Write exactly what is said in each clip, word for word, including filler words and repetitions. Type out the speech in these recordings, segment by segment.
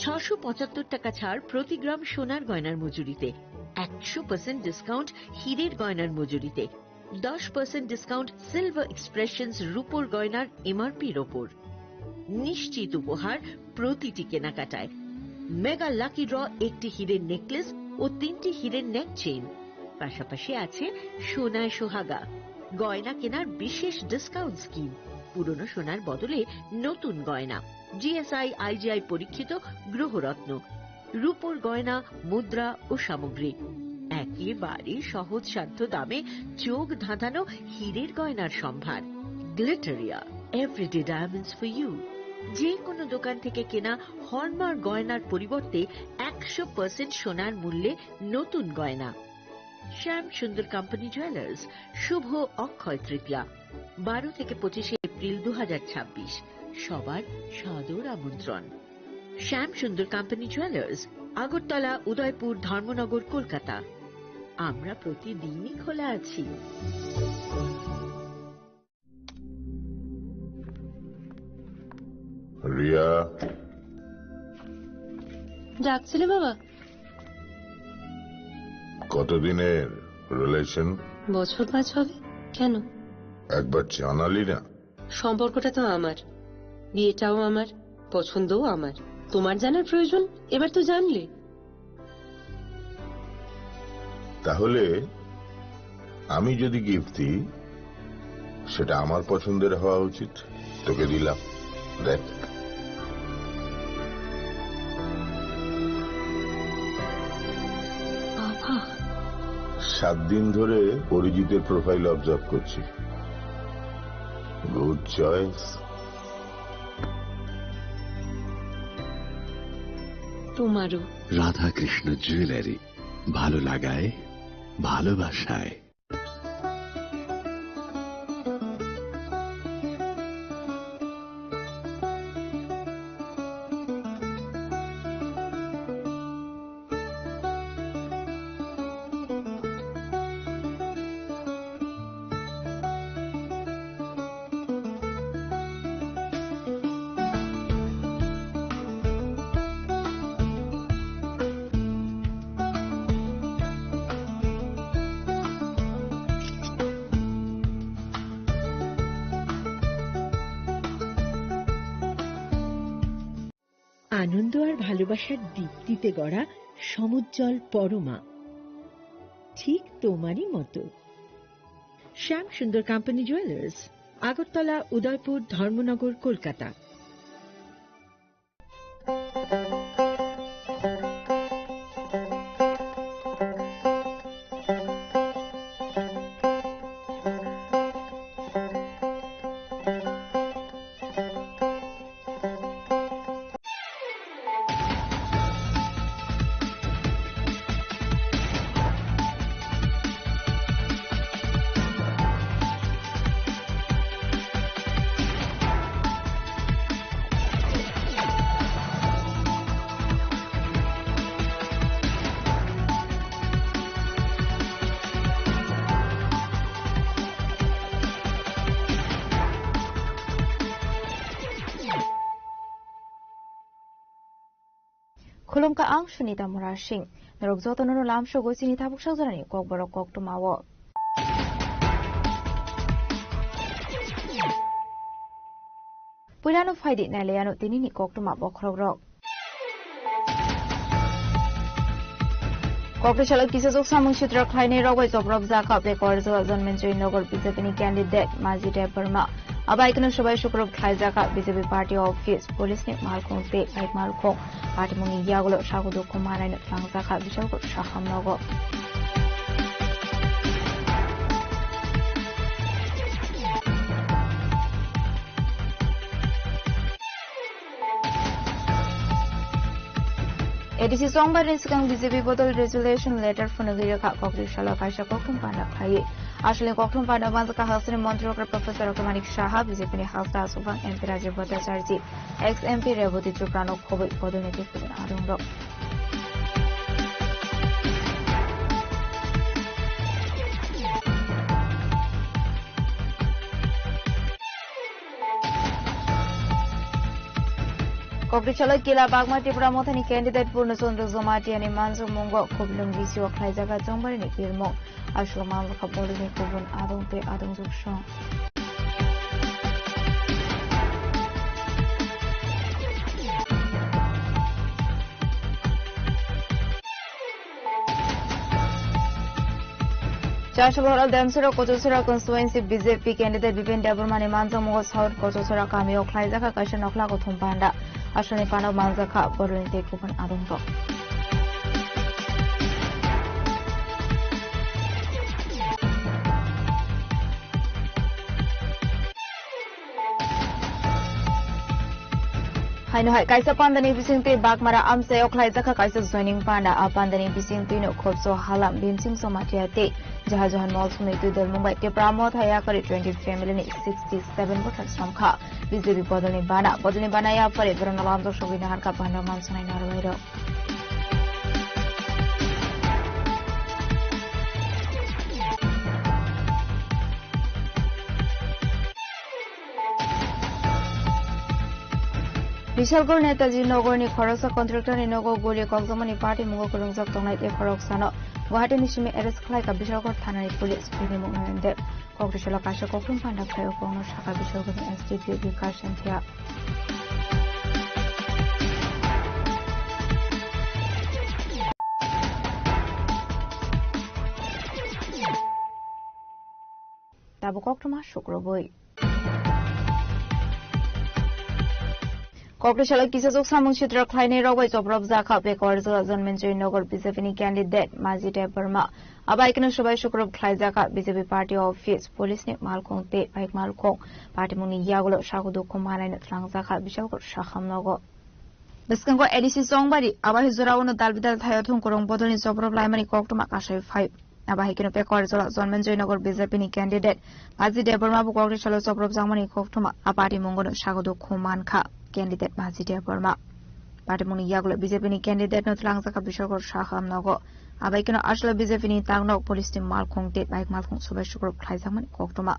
ছশো পঁচাত্তর টাকা ছাড় প্রতি গ্রাম সোনার গয়নার মজুরিতে, একশো পার্সেন্ট ডিসকাউন্ট হীরের গয়নার মজুরিতে, দশ পার্সেন্ট ডিসকাউন্ট সিলভার এক্সপ্রেশনস রূপোর গয়নার এমআরপির ওপর। নিশ্চিত উপহার প্রতিটি কেনাকাটায়। মেগা লাকি ড্র, একটি হীরের নেকলেস ও তিনটি হীরের নেক চেইন, পাশাপাশি আছে সোনায় সোহাগা। গয়না কেনার বিশেষ ডিসকাউন্ট স্কিম, পুরনো সোনার বদলে নতুন গয়না। জিএসআই, আইজিআই পরীক্ষিত গ্রহরত্ন, রূপোর গয়না, মুদ্রা ও সামগ্রী। একেবারে সহজসাধ্য দামে চোখ ধাঁধানো হীরের গয়নার সম্ভার। Glitteria, everyday diamonds for you. যে কোনো দোকান থেকে কেনা হলমার্ক গয়নার পরিবর্তে একশো পার্সেন্ট সোনার মূল্যে নতুন গয়না। শ্যাম সুন্দর কোম্পানি জুয়েলার্স, শুভ অক্ষয় তৃতীয়া, বারো থেকে পঁচিশে এপ্রিল দু হাজার ছাব্বিশ। সবার সাদর আমন্ত্রণ। শ্যাম সুন্দর কোম্পানি জুয়েলার্স, আগরতলা, উদয়পুর, ধর্মনগর, কলকাতা। আমরা প্রতিদিনই খোলা আছি। রিয়া। ডাকছিলে বাবা? কতদিনের রিলেশন? বছর পাঁচ হবে। কেন? একবার জানালি না। সম্পর্কটা তো আমার, বিয়েটাও আমার, পছন্দও আমার। তোমার জানার প্রয়োজন? এবার তো জানলে। তাহলে আমি যদি গিফট দিই, সেটা আমার পছন্দের হওয়া উচিত। তোকে দিলাম, দেখ। বাবা। সাত দিন ধরে অরিজিতের প্রোফাইল অবজার্ভ করছি। Good choice. তোমারও। রাধাকৃষ্ণ জুয়েলারি, ভালো লাগায়, ভালোবাসায়। আনন্দ আর ভালোবাসার দীপ্তিতে গড়া সমুজ্জ্বল পরমা, ঠিক তোমারই মতো। শ্যাম সুন্দর কোম্পানি জুয়েলার্স, আগরতলা, উদয়পুর, ধর্মনগর, Kolkata. Khulumkha, ang Sunita Murasing. Norok jotono no lamsogo chini tabuk sajorani kokborok koktwmao. Puilano phaidi nailaiano tinini koktwma bokhorokrok. Kokri salo kisajwk samung sitra khlainai rok bai chopropjak kha Bekor Jala Janmantri Nagar B J P ni candidate Maji Debbarma. Abai kheno subai sukrub khlaijak kha B J P party office, police ni malkhung tei bike malkhung. Patimungni yagulo sago dukhu manai no tlangjak kha Bishalpur Saham nogo. A D C chongbarni swkang B J P bodol resolution letter phunugwi rwkha, kokri salo kaisa koktwm panda khlaiwi. Aswlni koktwm panda manjakha Hasini Montri Okra Professor Dr Manik Saha, B J P ni hasta aswkphang M P Rajiv Bhattacharjee, ex M P Rebati Tripura no khobwi bodolni tei kubun adongrok. Kokri Chalai Kila Bagma Tipra Mothani candidate Purna Chandra Jamatia ni manjak mungo Kublung B C o khlaijak Chongbarini pirmung. Aswk manjakha bodolni kubun adong tei adongjak song. Chasabahal Damsara Kochasara constituency B J P candidate Bipen Debbarmani manjakmungo South Kochasara kamio khlaijakha kaisa nokhla kuthum panda. Aswkni panda manjakha boroni tei kubun adongrok. Haino hai kaisa pandani bisingtwi Bagmara amchaio khlaijakha kaisa joining panda. A pandani bisingtwino khopso halam Bhimsing Jamatia tei Jaha Johan Molsomni twi dwlmung bai Tipra Motha yakari twenty family ni sixty seven voter samkha. B J P bodolni bana, bodolni bana yapari borokno lamjak sogwi naharkha panda mansanai narwai rok. Bishalgarh Netaji Nagarni khoroksa contractorni nogo guli kokjakmani patimungo kwrwngjak tongnai tei khoroksano Guwahatini simi arrest khlaikha Bishalgarh thanani police. Bini mung Nayan Deb. Kokri Chalao kaisa kokthum panda khlaio kokno sakha Bishalgarhni S D P O Bikash Shantia. Tabuk koktwma sukrubui. Kokri Chalao kisajwk samung sitra khlainai rok bai chopropjakha Pekar Jala Janmenjoi Nagar B J P ni candidate Maji Debbarma. Abo hai kheno subai sukrup khlaijakha B J P party office, police ni malkhung tei bike malkhung. Party mungni yagulo sago dukhu manai no thlangjakha Bishalgarh Sakham nogo. Bwskango A D C Chongbari, abo hai jorao no dal bidal thaio thung kwrwng bodolni choprop laimani koktwma kasai phai. Abo hai kheno Pekar Jala Janmenjoi Nagar B J P ni candidate Maji Debbarma bo Kokri Chalao choprop jakmani koktwma a party mungo no sago dukhu mankha candidate Maji Debbarma. Party mungni yagulo B J P ni candidate no thlangjakha Bishalgarh Sakham nogo. Abai kheno aswk B J P ni tangnok police ni malkhung tei bike malkhung subai sukrup khlaijakmani koktwma.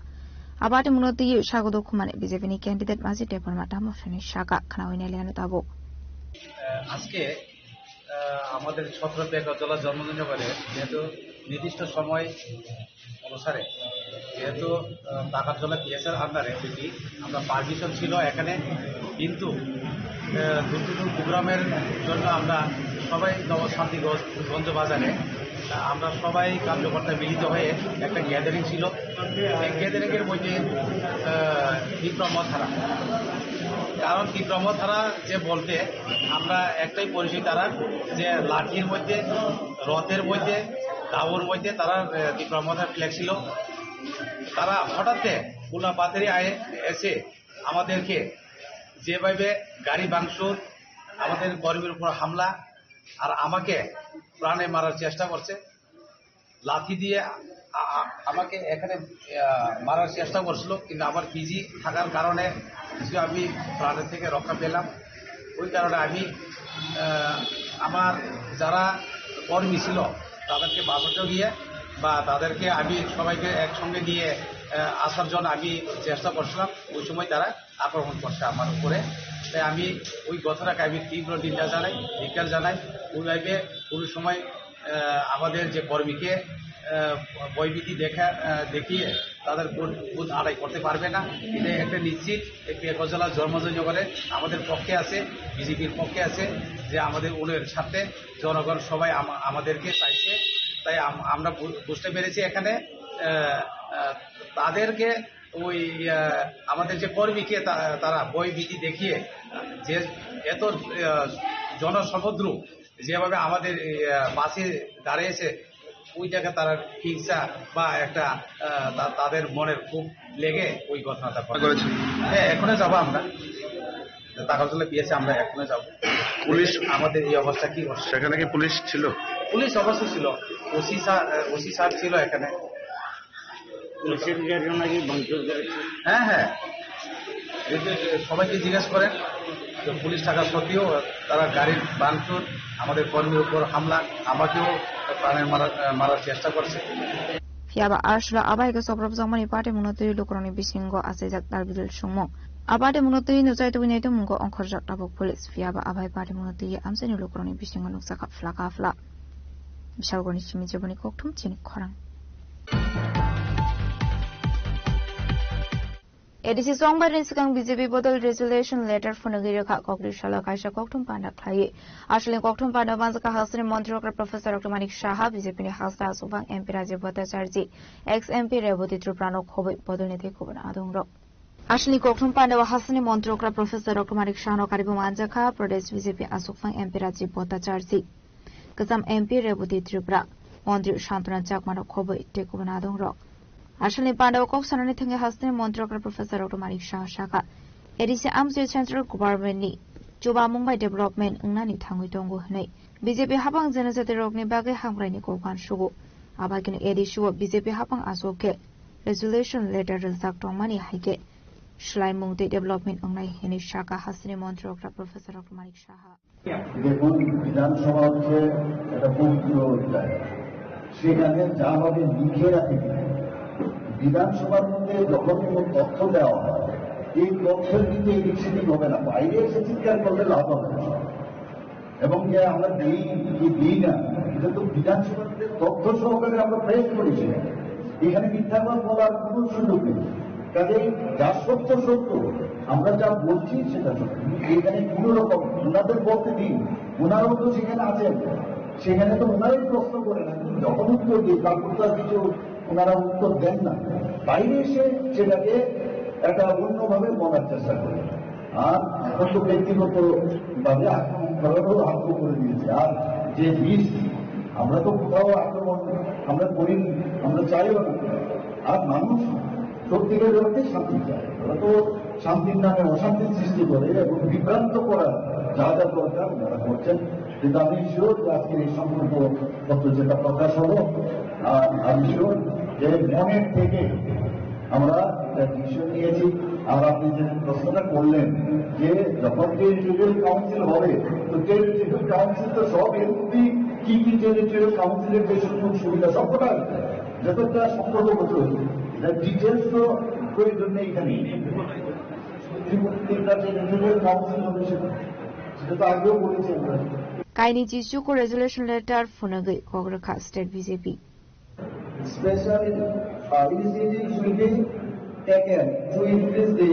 Abati muno twiwi sago dukhu mani B J P ni candidate Maji Debbarma tamo sani saka khnawi nailiano tabuk. আহ, আজকে, আহ, আমাদের সতেরো পেকরজলা জন্মদিন করে যেহেতু নির্দিষ্ট সময় অনুসারে যেহেতু, আহ, টাকারজলা পিএসআর আন্ডারে যদি আমরা পারমিশন ছিল এখানে, কিন্তু, আহ, দুর্যোগ প্রোগ্রামের জন্য আমরা সবাই নবশান্তিগঞ্জ, গঞ্জ বাজারে, আহ, আমরা সবাই কার্যকর্তা মিলিত হয়ে একটা গ্যাদারিং ছিল। এই গ্যাদারিং এর মধ্যে, আহ, তীব্র মথারা, কারণ তীব্র মথারা যে বলতে আমরা একটাই পরিচয় তারা, যে লাঠির মধ্যে, রথের মধ্যে, দাওর মধ্যে তারা, আহ, তীব্র মথারা ফ্ল্যাগ ছিল। তারা হঠাৎ গোলা পাথারি আয়ে এসে আমাদেরকে যেভাবে গাড়ি ভাঙচুর, আমাদের কর্মীর উপর হামলা, আর আমাকে প্রাণে মারার চেষ্টা করছে। লাথি দিয়ে আ-, আ-, আমাকে এখানে, আহ, মারার চেষ্টা করছিল, কিন্তু আমার পিজি থাকার কারণে কিছু আমি প্রাণের থেকে রক্ষা পেলাম। ওই কারণে আমি, আহ, আমার যারা কর্মী ছিল, তাদেরকে বাঁচাতে গিয়ে বা তাদেরকে আমি সবাইকে একসঙ্গে নিয়ে, আহ, আসার জন্য আমি চেষ্টা করছিলাম। ওই সময় তারা আক্রমণ করছে আমার উপরে। তাই আমি ওই ঘটনাকে আমি তীব্র নিন্দা জানাই, ধিক্কার জানাই। ওইভাবে কোনো সময়, আহ, আমাদের যে কর্মীকে, আহ, ভয়ভীতি দেখা, আহ, দেখিয়ে তাদের ভোট, ভোট আদায় করতে পারবে না। এটা একটা নিশ্চিত, একটি একজলা জন্মজয় করে আমাদের পক্ষে আছে, বিজেপির পক্ষে আছে, যে আমাদের ওনার স্বার্থে জনগণ সবাই আমা-, আমাদেরকে চাইছে। তাই আম-, আমরা বু-, বুঝতে পেরেছি এখানে, আহ, আহ, তাদেরকে ওই, আহ, আমাদের যে কর্মীকে তা-, তারা ভয়ভীতি দেখিয়ে, আহ, যে এত, আহ, জনসমুদ্র যেভাবে আমাদের এই, আহ, পাশে দাঁড়িয়েছে, ওই জায়গায় তারা হিংসা বা একটা, আহ, তা-, তাদের মনের খুব লেগে ওই ঘটনাটা ঘটে। করেছে। হ্যাঁ, এখনো যাবো আমরা। টাকারজলা পিএসে আমরা এখনো যাবো। পুলিশ আমাদের এই অবস্থা কি করছে? সেখানে কি পুলিশ ছিল? পুলিশ অবশ্যই ছিল। ওসি স্যার, আহ, ওসি স্যার ছিল এখানে। পুলিশের গাড়ি নাকি ভাঙচুর করেছে? হ্যাঁ, হ্যাঁ। এই যে সবাইকে জিজ্ঞেস করেন, তো পুলিশ থাকা সত্ত্বেও তারা গাড়ির ভাঙচুর, আমাদের কর্মীর উপর হামলা, আমাকেও প্রাণে মারা-, মারার চেষ্টা করছে। Phiya ba aswk abai khe choprop jakmani party mungno twi lukurokni bisingo achaijak dal bidal songmung. A patimungno twi nuchai tubui nai tongmungo ongkhorjak tabuk police, phiya ba abai patimungno twi amchaini lukurokni bisingo nukjakha phlaka phla. Bisalgorni simi jeboni kokthum chini khorang. A D C chongbairni swkang B J P bodol resolution letter phunugwi rwkha, kokri salo kaisa kokthum panda khlaiwi. Aswlni kokthum panda manjakha hasteni montri okra Professor Doctor Manik Saha, B J P ni hasta aswkbang M P Rajiv Bhattacharjee, ex M P Rebati Tripura no khobwi bodolni tei kubun adongrok. Aswlni kokthum panda o hasteni montri okra Professor Doctor Manik Saha no karwi manjakha Pradesh B J P aswkbang M P Rajiv Bhattacharjee. Kwcham M P Rebati Tripura, Montri Santana Chakmano khobwi tei kubun adongrok. Aswlni pandao kok sanani thangwi hasteni montri okra Professor Doctor Manik Saha sakha, A D C amchai Central Government ni chubamung bai development wngnani thangwi tongo hwnwi B J P hapang janajatirokni bagwi hamkraini kok uansugo. Abaikeno A D C o B J P hapang aswk khe resolution letter rwjak tongmani hai khe swlaimung tei development wngnai hwnwi sakha hasteni montri okra Professor Doctor Manik Saha. দেখুন, বিধানসভা হচ্ছে একটা পবিত্র অধ্যায়। সেখানে যা হবে লিখে রাখে। বিধানসভার মধ্যে যখন কোনো তথ্য দেওয়া হয়, এই তথ্যের কিন্তু এদিক সেদিক হবে না, বাইরে এসে চিৎকার করলে লাভ হবে না। এবং যে আমরা দিই কি দিই না, এটা তো বিধানসভার মধ্যে তথ্য সহকারে আমরা প্রেস করেছি। এখানে মিথ্যাবাদ বলার কোনো সুযোগ নেই। কাজেই যা সত্য সত্য, আমরা যা বলছি সেটা সত্য। এখানে কোনো রকম ওনাদের বলতে দিন, ওনারাও তো সেখানে আছেন, সেখানে তো ওনারাই প্রশ্ন করেন। এখন যখন উত্তর দিই, তারপর তো আর কিছু ওনারা উত্তর দেন না, বাইরে এসে সেটাকে একটা অন্যভাবে বলার চেষ্টা করেন। আর এখন তো ব্যক্তিগত ভাবে আক্রমণ করারও আরম্ভ করে দিয়েছে। আর যে বিষ, আমরা তো কোথাও আক্রমণ আমরা করিনি, আমরা চাইও না। আর মানুষ সত্যিকারের অর্থে শান্তি চায়। ওরা তো শান্তির নামে অশান্তি সৃষ্টি করে এবং বিভ্রান্ত করার যা যা দরকার ওনারা করছেন। কিন্তু আমি শিওর যে আজকের এই সংকল্প পত্র যেটা প্রকাশ হলো, আর আমি শিওর যে মনের থেকে আমরা একটা ডিসিশন নিয়েছি। আর আপনি যে প্রশ্নটা করলেন যে যখন টেরিটোরিয়াল কাউন্সিল হবে, তো টেরিটোরিয়াল কাউন্সিল তো সব এর মধ্যেই কি কি টেরিটোরিয়াল কাউন্সিলের যে সুযোগ সুবিধা সবকটা আসবে, যতটা সম্পর্ক করতে হবে। এটা ডিটেলস তো প্রয়োজন নেই এখানে। তিনটা টেরিটোরিয়াল কাউন্সিল হবে সেটা, সেটা তো আগেও বলেছি আমরা। Kaini chichuko resolution letter phunugwi kok rwkha state B J P. Special, uh, initiatives will be taken to increase the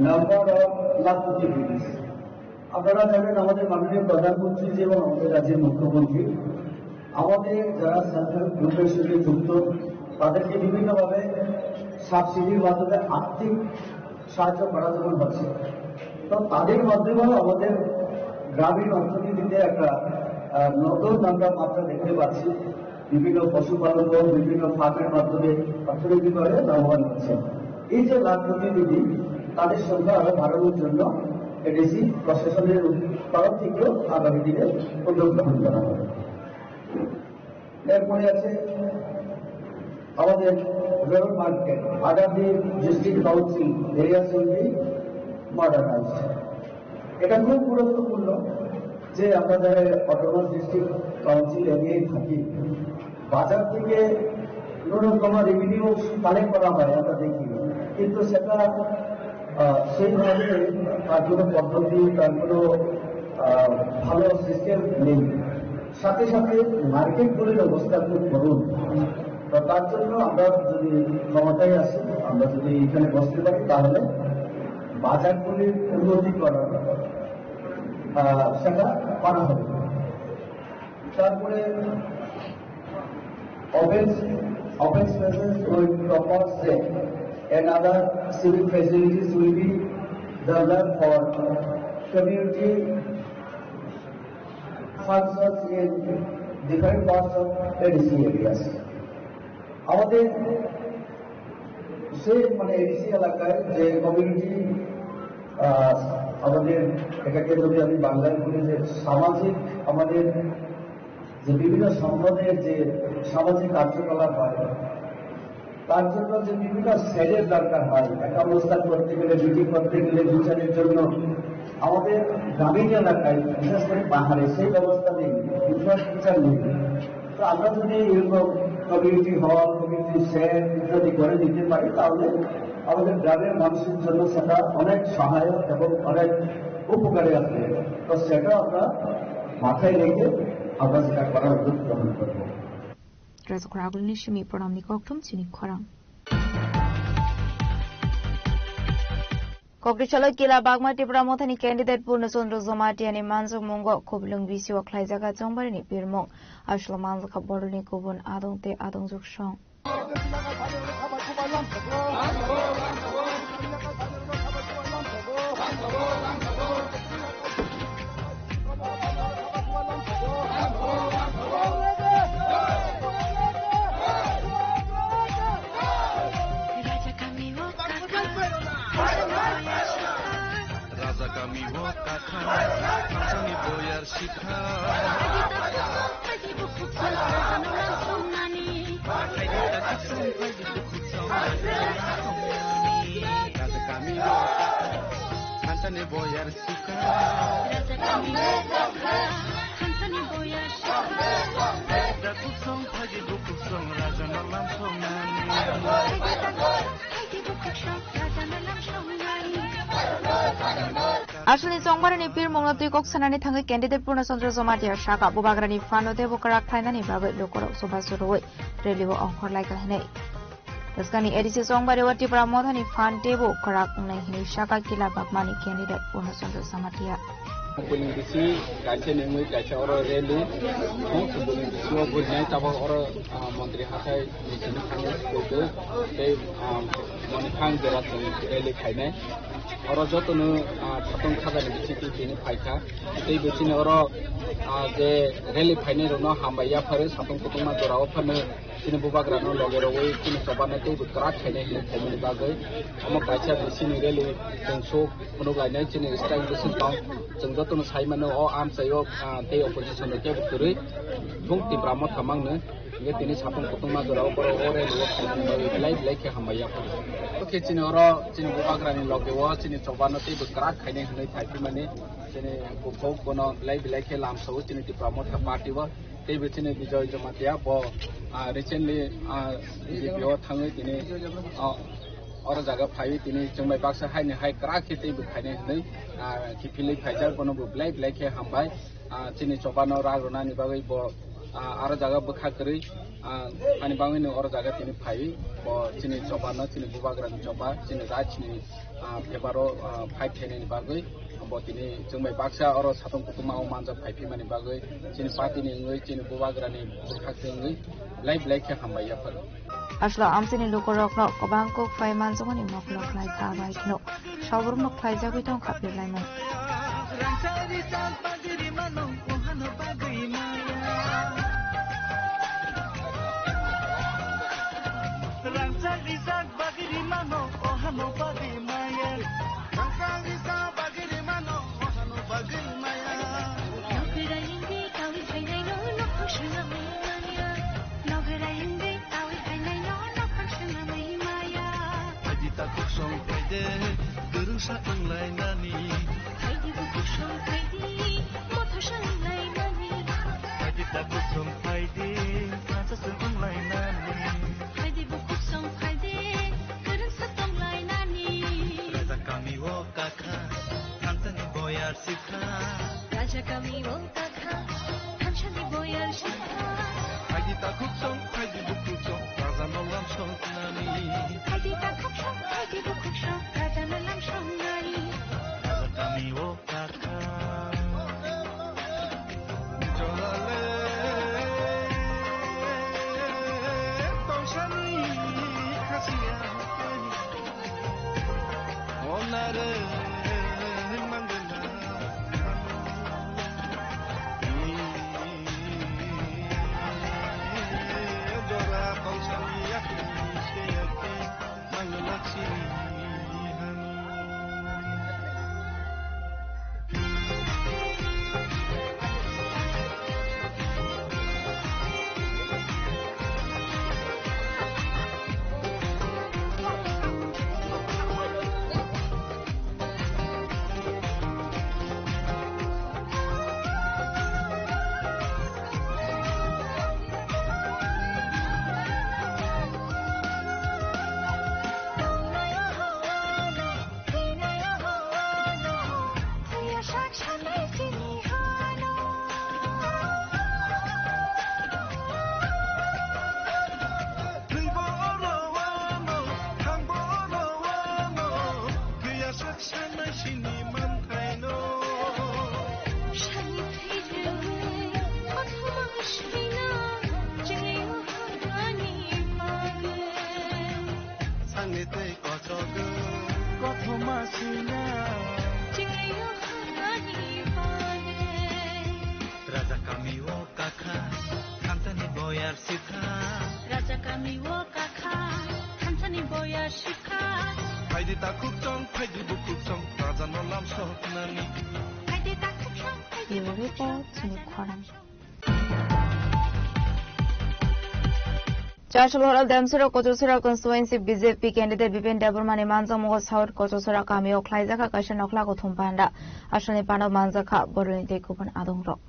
number of Lakhpati village. আপনারা জানেন, আমাদের মাননীয় প্রধানমন্ত্রী যে এবং আমাদের রাজ্যের মুখ্যমন্ত্রী আমাদের যারা সেলফ হেল্প গ্রুপের সঙ্গে যুক্ত, তাদেরকে বিভিন্নভাবে সাবসিডির মাধ্যমে আর্থিক সাহায্য করা যেমন হচ্ছে, তো তাদের মাধ্যমেও আমাদের গ্রামীণ অর্থনীতিতে একটা, আহ, নতুন আমরা মাত্রা দেখতে পাচ্ছি। বিভিন্ন পশুপালন হোক, বিভিন্ন ফার্মের মাধ্যমে অর্থনৈতিকভাবে লাভবান হচ্ছে। এই যে লাখপতি দিদি, তাদের সংখ্যা আরো বাড়ানোর জন্য এডিসি প্রশাসনের তরফ থেকেও আগামী দিনে উদ্যোগ গ্রহণ করা হবে। এরপরে আছে আমাদের রোড মার্কেট, আগামী ডিস্ট্রিক্ট কাউন্সিল এরিয়া সঙ্গে মডার্নাইজ। এটা খুব গুরুত্বপূর্ণ যে আমরা যারা অটোনমাস ডিস্ট্রিক্ট কাউন্সিল এরিয়ায় থাকি, বাজার থেকে ন্যূনতম রেভিনিউ কালেক্ট করা হয়, আমরা দেখি, কিন্তু সেটা, আহ, সেইভাবে তার কোনো পদ্ধতি, তার কোনো, আহ, ভালো সিস্টেম নেই। সাথে সাথে মার্কেটগুলির অবস্থা খুব করুণ। তো তার জন্য আমরা যদি ক্ষমতায় আসি, আমরা যদি এখানে বসতে পারি, তাহলে বাজারগুলির উন্নতি করার, আহ, সেটা করা হবে। তারপরে open, open spaces with proper shade and other civic facilities will be developed for community functions in different parts of A D C areas. আমাদের সেই, মানে, এডিসি এলাকায় যে কমিউনিটি, আহ, আমাদের এটাকে যদি আমি বাংলায় বলি যে সামাজিক, আমাদের যে বিভিন্ন সম্প্রদায়ের যে সামাজিক কার্যকলাপ হয়, তার জন্য যে বিভিন্ন সেলের দরকার হয়, একটা অনুষ্ঠান করতে গেলে, মিটিং করতে গেলে, বিচারের জন্য আমাদের গ্রামীণ এলাকায়, বিশেষ করে পাহাড়ে সেই ব্যবস্থা নেই, ইনফ্রাস্ট্রাকচার নেই। তো আমরা যদি এরকম কমিউনিটি হল, কমিউনিটি সেন্টার ইত্যাদি করে দিতে পারি, তাহলে আমাদের গ্রামের মানুষের জন্য সেটা অনেক সহায়ক এবং অনেক উপকারী আসবে। তো সেটা আমরা মাথায় রেখে আমরা সেটা করার উদ্যোগ গ্রহণ করব। Rajak Ragulni simi pranamni kokthum chini khorang. Kokri chalo kila bagma Tipra Mothani candidate Purna Chandra Jamatia ni manjak mungo Khublung B C o khlaijak a chongbarini pirmung. Aslo manjakha borokni kubun adong tei adongjwk song. Raja kami o kakha, thangsani boyar sikha. Raja kami o kakha, thangsani boyar sikha. Raja kami o kakha, thangsani boyar sikha. Dakuksong phaji bukuksong raja no lamsong nani. Aswlni chongbarini pirmungno twi kok sanani thangwi candidate Purna Chandra Jamatia saka bubagrani phano teibo kwrak khlainani bagwi lukurok chubachu rwui rally o ongkhorlaikha hinwi. Bwskangni A D C chongbario Tipra Mothani phan teibo kwrak wngnai hinwi saka kila bagmani candidate Purna Chandra Jamatia. Buini bisi kaisa ni wngwi kaisa oro rally, hong buini bisi o buini tabok oro, ah, montri hathai ni simi thangwi sukoi tei, ah, moni phang jora chwng rally khainai. Oro jotono, ah, satung khajani bisi twi tini phaikha. Tei bo chini oro, ah, je rally phainai rokno hambai yapharo satung kutungma jora o phano chini bubagrano loge rogwi chini choba no teibo kwrak khainai hinwi phaimani bagwi. Omo kaisa bisi ni rally chwng sok phunuk lainai chini strike bisi tong. Chwng jotono sai mano o amchai o, ah, tei opposition rok kebo kwrwi thung Tipra Motha mangno. Hingke tini satung kutungma jora o borok o rally o khaimani bagwi belai belai khe hambai yapharo. Oke chini oro chini bubagrani loge o chini choba no teibo kwrak khainai hinwi phaiphimani chini bukhuk bono belai belai khe lamsao chini Tipra Motha party o. Teibo chini Bijoy Jamatia bo, ah, recently, ah, B J P o thangwi tini, ah, oro jaga phaiwi tini chwng bai baksa haini hai kwrak khe teibo khainai hinwi, ah, kiphilwi phaijak bono bo belai belai khe hambai, ah, chini choba no rak rwnani bagwi bo, ah, aro jaga bwkha kwrwi, ah, ani bagwi no oro jaga tini phaiwi bo chini choba no chini bubagrani choba chini jat chini ah, peparo, ah, fight khainani bagwi, bo tini chwng bai baksa oro satung kutuma o manjak phaiphimani bagwi, chini party ni wngwi, chini bubagrani bwkhak se wngwi, belai belai khe hambai yapharo. Aslo amchini lukurokno kwbang kok phai manjakmani mokolo khlai kha bai kheno, saborokno khlaijagwi tong kha birlaimung. Rangchak rijak bagwi rimano ohano bagwi maya. Rangchak rijak bagwi rimano ohano bagwi maya. Rangchak rijak bagwi rimano ohano bagwi maya. Nokrai hindi kawi phainaino nokhong swnamwi maya. Nokrai hindi kawi phainaino nokhong swnamwi maya. Phaidi takhuk song phaide, kwrwngsa wnglainani. Phaidi bukhuk song phaidi, motha song wnglainani. Phaidi takhuk song phaidi, masa song wnglainani. Phaidi bukhuk song phaidi, kwrwngsa tonglainani. Raja kami o kakha, thangsani boyar sikha. Raja kami o kakha, thangsani boyar sikha. Phaidi takhuk song, phaidi bukhuk song, raja no lam song nani. Phaidi takhuk song, phaidi bukhuk song, raja no lam song nani. Raja kami o kakha. Jolale tongsani khasiya. Onare mangala. Jora tongsani yakni seyaki mangala chini. Tei kochok kothoma sina. Chingyo hani bane. Raja kami o kakha, thansani boyar sikha. Raja kami o kakha, thansani boyar sikha. Phaidi takhuk chong, phaidi bukhuk chong, raja no lam sok nani. Phaidi takhuk chong, phaidi bukhuk chong, raja no lam sok nani. Chashalhora Demsura Kochusura constituency B J P candidate Bipin Debbarma ni manjakmungo South Kochusura kamio khlaijak kha kaisa nokla kuthum panda. Aswkni panda manjak kha boroni tei kubun adongrok.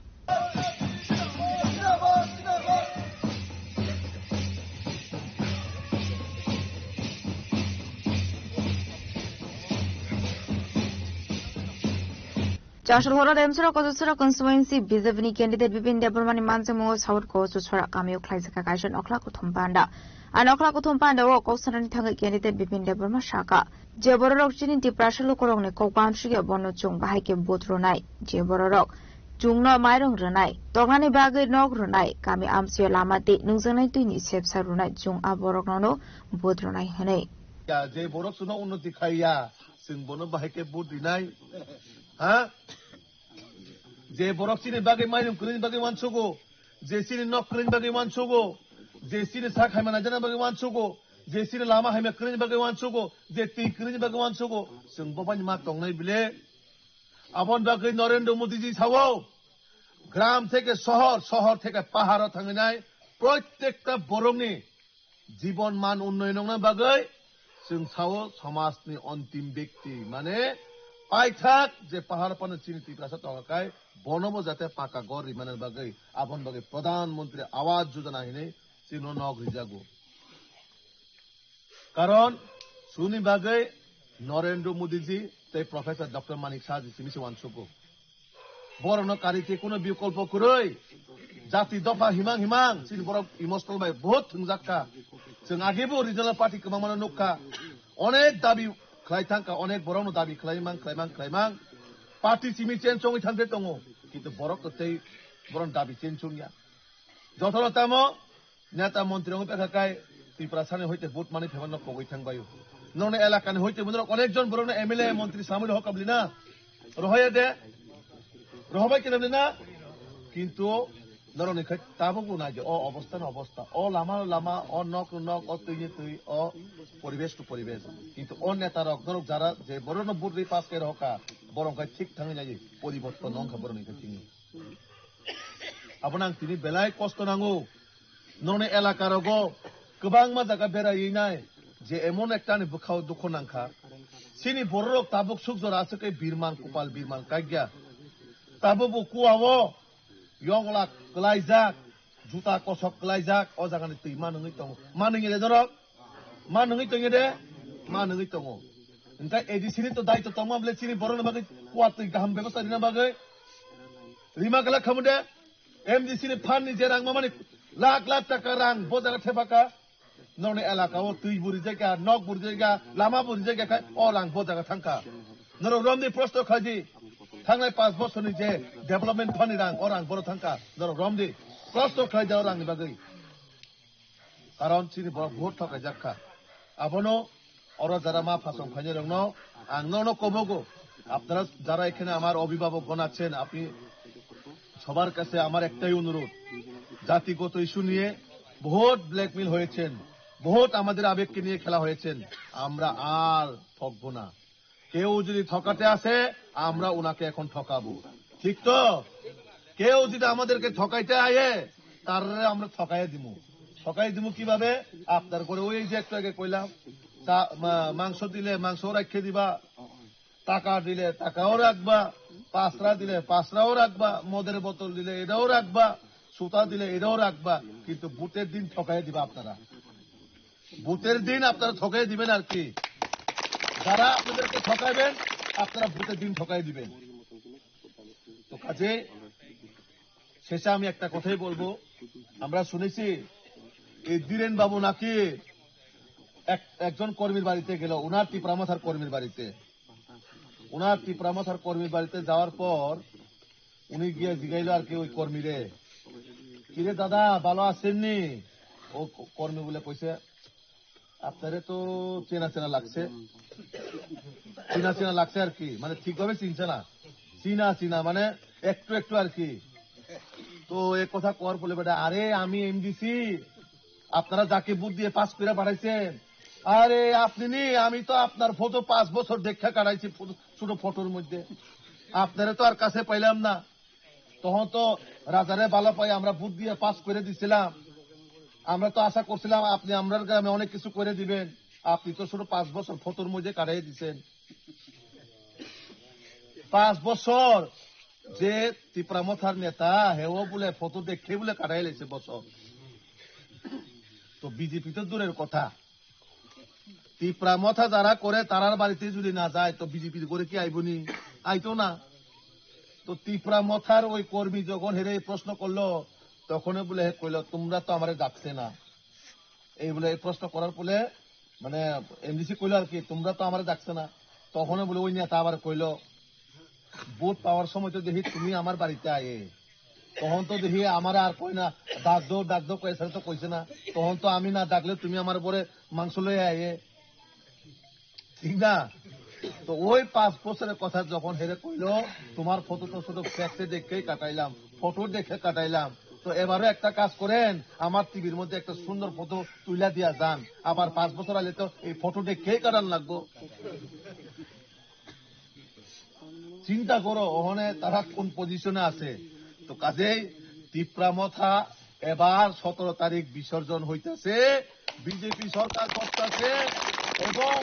Chashalhora Demsura Kochusura constituency B J P ni candidate Bipin Debbarma ni manjakmungo South Kochusura kamio khlaijak kha kaisa nokla kuthum panda. A nokla kuthum panda o kok sanani thangwi candidate Bipin Debbarma sakha, je bororok chini Tiprasa lukurokni kok bamsugya bono chwng bahai khe vote rwnai, je bororok chwngno mairung rwnai, toknani bagwi nok rwnai, kami amchio lama tei nungjaknai twini sepsa rwnai, chwng a borokno vote rwnai hwnwi. Ya, je borok chwngno unnoti khai ya, chwng bono bahai khe vote rinai. Ha? Je borok chini bagwi mainung kwrwini bagwi uansugo, je chini nok kwrwini bagwi uansugo, je chini sak hamya naijana bagwi uansugo, je chini lama hamya kwrwini bagwi uansugo, je twi kwrwini bagwi uansugo, chwng bo bai ma tongnai bile. Aboni bagwi Narendra Modi ji sao, gram theke sohor, sohor theke paharo thanginai prottekta borokni jibon man unnoyon wngna bagwi chwng sao somajni ontim byakti, mane paithak je pahar phano chini Tiprasa tongo kai, bonobo jate paka gor rimani bagwi, aboni bagwi Pradhan Mantri Awas Yojana hinwi chini nok rijago. Karon chini bagwi Narendra Modi ji tei Professor Doctor Manik Saha ji simi se uansugo. Borokno kari tei kuno bikolpo kwrwi. Jati dopha himang himang, chini borok emotional bai bahut thwngjak kha. Chwng age bo regional party kwbangma no nuk kha. Onek dabi khlai thang kha, onek borok no dabi khlai mang, khlai mang, khlai mang. Party simi change wngwi thang de tongo. Kintu borok to tei borok dabi change wngya. Jotono tamo neta montri wngwi pekha kai Tiprasani hoite vote mani phaimanno kogwi thang baio. Nokni elakani hoite bo norok onek jon borokno M L A montri samui rohor kabli na? Rohoya de? Rohobai kena de na? Kintu norokni khai tabuk bo nai de o obostha no obostha, o lama no lama, o nok no nok, o twi ni twi, o poribesh to poribesh. Kintu o neta rok norok jara je borokno vote ri pass kai rohor kha, borok khai thik thangwi nai poriborton wngkha borokni khai tini. Abono ang tini belai kosto nango. Nokni elaka rogo kwbangma jaga beraiwi nai je emon ekta ni bwkhao dukhu nangkha. Chini bororok tabuk suk jora aswk khe birman, kupal birman kaikya. Tabuk bo kuao yongla kwlaijak, juta kosok kwlaijak, o jagani twi manwngwi tongo. Manwngya le norok? Ma nungwi tongya de? Ma nungwi tongo. Hwnkhe A D C ni to daitw tongma bwle chini borokni bagwi kuatwi kaham bebosta rina bagwi. Rima glak khamu de? M D C ni phan ni je rang mamani lakh lakh taka rang bo jaga thepaka. Nokni elaka o twi bo rijak ya, nok bo rijak ya, lama bo rijak ya khai o rang bo jaga thangkha. Norok romdi prosto khlaidi. Thangnai panch bosorni je development phan ni rang, o rang boro thangkha. Norok romdi. Prosto khlaidi o rang ni bagwi. Karon chini borok bahut thokaijak kha. Abono oro jara ma phasong phainai rokno ang nono kobogo. আপনারা যারা এখানে আমার অভিভাবকগণ আছেন, আপনি সবার কাছে আমার একটাই অনুরোধ, জাতিগত ইস্যু নিয়ে বহুত ব্ল্যাকমেইল হয়েছেন, বহুত আমাদের আবেগকে নিয়ে খেলা হয়েছেন, আমরা আর ঠকবো না। কেউ যদি ঠকাতে আসে, আমরা ওনাকে এখন ঠকাবো। ঠিক তো? কেউ যদি আমাদেরকে ঠকাইতে আয়ে, তারে আমরা ঠকাইয়া দিমু। ঠকাই দিমু কিভাবে? আপনার ঘরে ওই যে একটু আগে কইলাম, চা-, মা-, মাংস দিলে মাংসও রাখিয়ে দিবা, টাকা দিলে টাকাও রাখবা, পাঁচরা দিলে পাঁচরাও রাখবা, মদের বোতল দিলে এটাও রাখবা, সুতা দিলে এটাও রাখবা, কিন্তু ভোটের দিন ঠকাইয়া দিবা আপনারা। ভোটের দিন আপনারা ঠকাই দিবেন আর কি। যারা আপনাদেরকে ঠকাবেন, আপনারা ভোটের দিন ঠকাই দিবেন। তো কাজে শেষে আমি একটা কথাই বলবো, আমরা শুনেছি এই ধীরেন বাবু নাকি এক, একজন কর্মীর বাড়িতে গেল, ওনার টিপ্রামথার কর্মীর বাড়িতে। ওনার টিপ্রামথার কর্মীর বাড়িতে যাওয়ার পর উনি গিয়ে জিগাইলো আর কি ওই কর্মীরে, "কিরে দাদা, ভালো আছেননি?" ও ক-, কর্মী বলে কইছে, আপনারে তো চেনা চেনা লাগছে, চেনা চেনা লাগছে আর কি, মানে ঠিকভাবে চিনছে না, চিনা চিনা মানে একটু একটু আর কি। তো এক কথা কর বলে, বেটা, আরে আমি এমডিসি, আপনারা যাকে ভোট দিয়ে পাস করে পাঠাইছেন, আরে আপনি নি, আমি তো আপনার ফটো পাঁচ বছর দেখা কাটাইছি ফটো, ছোট ফটোর মধ্যে। আপনারে তো আর কাছে পাইলাম না। তখন তো রাজারে ভালো পাই, আমরা ভোট দিয়ে পাস করে দিছিলাম। আমরা তো আশা করছিলাম আপনি আমরার গ্রামে অনেক কিছু করে দিবেন। আপনি তো শুধু পাঁচ বছর ফটোর মধ্যে কাটাই দিছেন। পাঁচ বছর যে তিপ্রা মথার নেতা, হেও বলে ফটো দেখে বলে কাটাই লাইছে বছর। তো বিজেপি তো দূরের কথা, তিপ্রা মথা যারা করে তারার বাড়িতে যদি না যায় তো বিজেপির করে কি আইবনি? আইতো না। তো তিপ্রা মথার ওই কর্মী যখন হেরে এই প্রশ্ন করলো, তখনই বলে হে কইলো, "তোমরা তো আমারে ডাকতে না।" এই বলে এই প্রশ্ন করার ফলে মানে এমডিসি কইলো আর কি, "তোমরা তো আমারে ডাকতে না।" তখনই বলে ওই নেতা আবার কইলো, "ভোট পাওয়ার সময় তো দেখি তুমি আমার বাড়িতে আয়ে।" তখন তো দেখি আমার আর কই না, "ডাক দো, ডাক দো," কয়েছে তো কইছে না। তখন তো আমি না ডাকলে তুমি আমার পরে মাংস লয়ে আয়ে। ঠিক না? তো ওই পাঁচ বছরের কথা যখন হেরে কইলো, "তোমার ফটো তো শুধু ফ্লেক্সে দেখেই কাটাইলাম, ফটো দেখে কাটাইলাম, তো এবারও একটা কাজ করেন, আমার টিভির মধ্যে একটা সুন্দর ফটো তুইলা দিয়া যান, আবার পাঁচ বছর আইলে তো এই ফটো দেখেই কাটান লাগবো।" চিন্তা করো, ওখানে তারা কোন পজিশনে আছে। তো কাজেই তিপ্রা মথা এবার সতেরো তারিখ বিসর্জন হইতেছে, বিজেপি সরকার করতেছে। এবং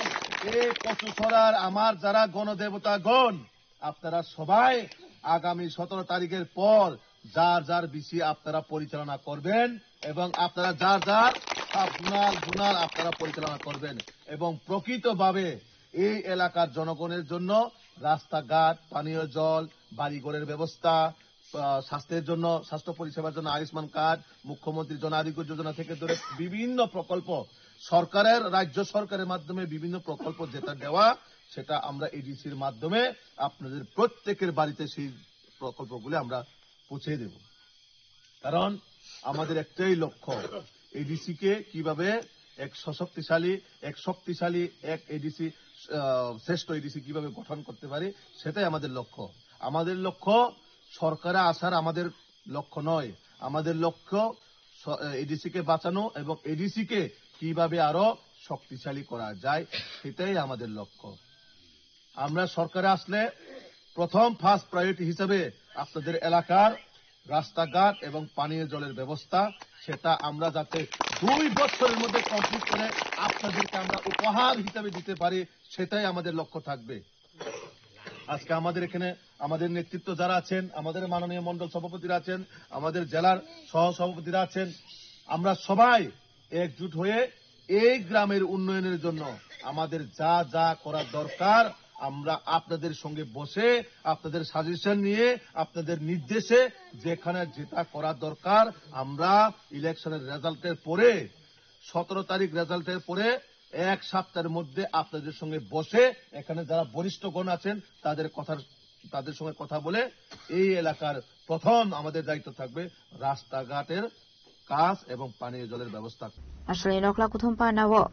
এই কচুছড়ার আমার যারা গণদেবতাগণ, আপনারা সবাই আগামী সতেরো তারিখের পর যার যার বিসি আপনারা পরিচালনা করবেন এবং আপনারা যার যার সাব জোনাল, জোনাল আপনারা পরিচালনা করবেন। এবং প্রকৃতভাবে এই এলাকার জনগণের জন্য রাস্তাঘাট, পানীয় জল, বাড়িঘরের ব্যবস্থা, আহ, স্বাস্থ্যের জন্য, স্বাস্থ্য পরিষেবার জন্য আয়ুষ্মান কার্ড, মুখ্যমন্ত্রী জন আরোগ্য যোজনা থেকে ধরে বিভিন্ন প্রকল্প, সরকারের, রাজ্য সরকারের মাধ্যমে বিভিন্ন প্রকল্প যেটা দেওয়া, সেটা আমরা এডিসির মাধ্যমে আপনাদের প্রত্যেকের বাড়িতে সেই প্রকল্পগুলি আমরা পৌঁছে দেব। কারণ আমাদের একটাই লক্ষ্য, এডিসি কে কিভাবে এক সশক্তিশালী, এক শক্তিশালী, এক এডিসি, আহ, শ্রেষ্ঠ এডিসি কিভাবে গঠন করতে পারি, সেটাই আমাদের লক্ষ্য। আমাদের লক্ষ্য সরকারে আসার আমাদের লক্ষ্য নয়, আমাদের লক্ষ্য স-, এডিসি কে বাঁচানো এবং এডিসি কে কিভাবে আরো শক্তিশালী করা যায়, সেটাই আমাদের লক্ষ্য। আমরা সরকারে আসলে প্রথম ফার্স্ট প্রায়োরিটি হিসেবে আপনাদের এলাকার রাস্তাঘাট এবং পানীয় জলের ব্যবস্থা, সেটা আমরা যাতে দুই বছরের মধ্যে কমপ্লিট করে আপনাদেরকে আমরা উপহার হিসাবে দিতে পারি, সেটাই আমাদের লক্ষ্য থাকবে। আজকে আমাদের এখানে আমাদের নেতৃত্ব যারা আছেন, আমাদের মাননীয় মণ্ডল সভাপতিরা আছেন, আমাদের জেলার সহ সভাপতিরা আছেন, আমরা সবাই একজুট হয়ে এই গ্রামের উন্নয়নের জন্য আমাদের যা যা করা দরকার, আমরা আপনাদের সঙ্গে বসে, আপনাদের সাজেশন নিয়ে, আপনাদের নির্দেশে যেখানে যেটা করা দরকার, আমরা ইলেকশনের রেজাল্টের পরে, সতেরো তারিখ রেজাল্টের পরে এক সপ্তাহের মধ্যে আপনাদের সঙ্গে বসে, এখানে যারা বরিষ্ঠগণ আছেন, তাদের কথার, তাদের সঙ্গে কথা বলে এই এলাকার প্রথম আমাদের দায়িত্ব থাকবে রাস্তাঘাটের কাজ এবং পানীয় জলের ব্যবস্থা। Aswlai nokla kuthum panao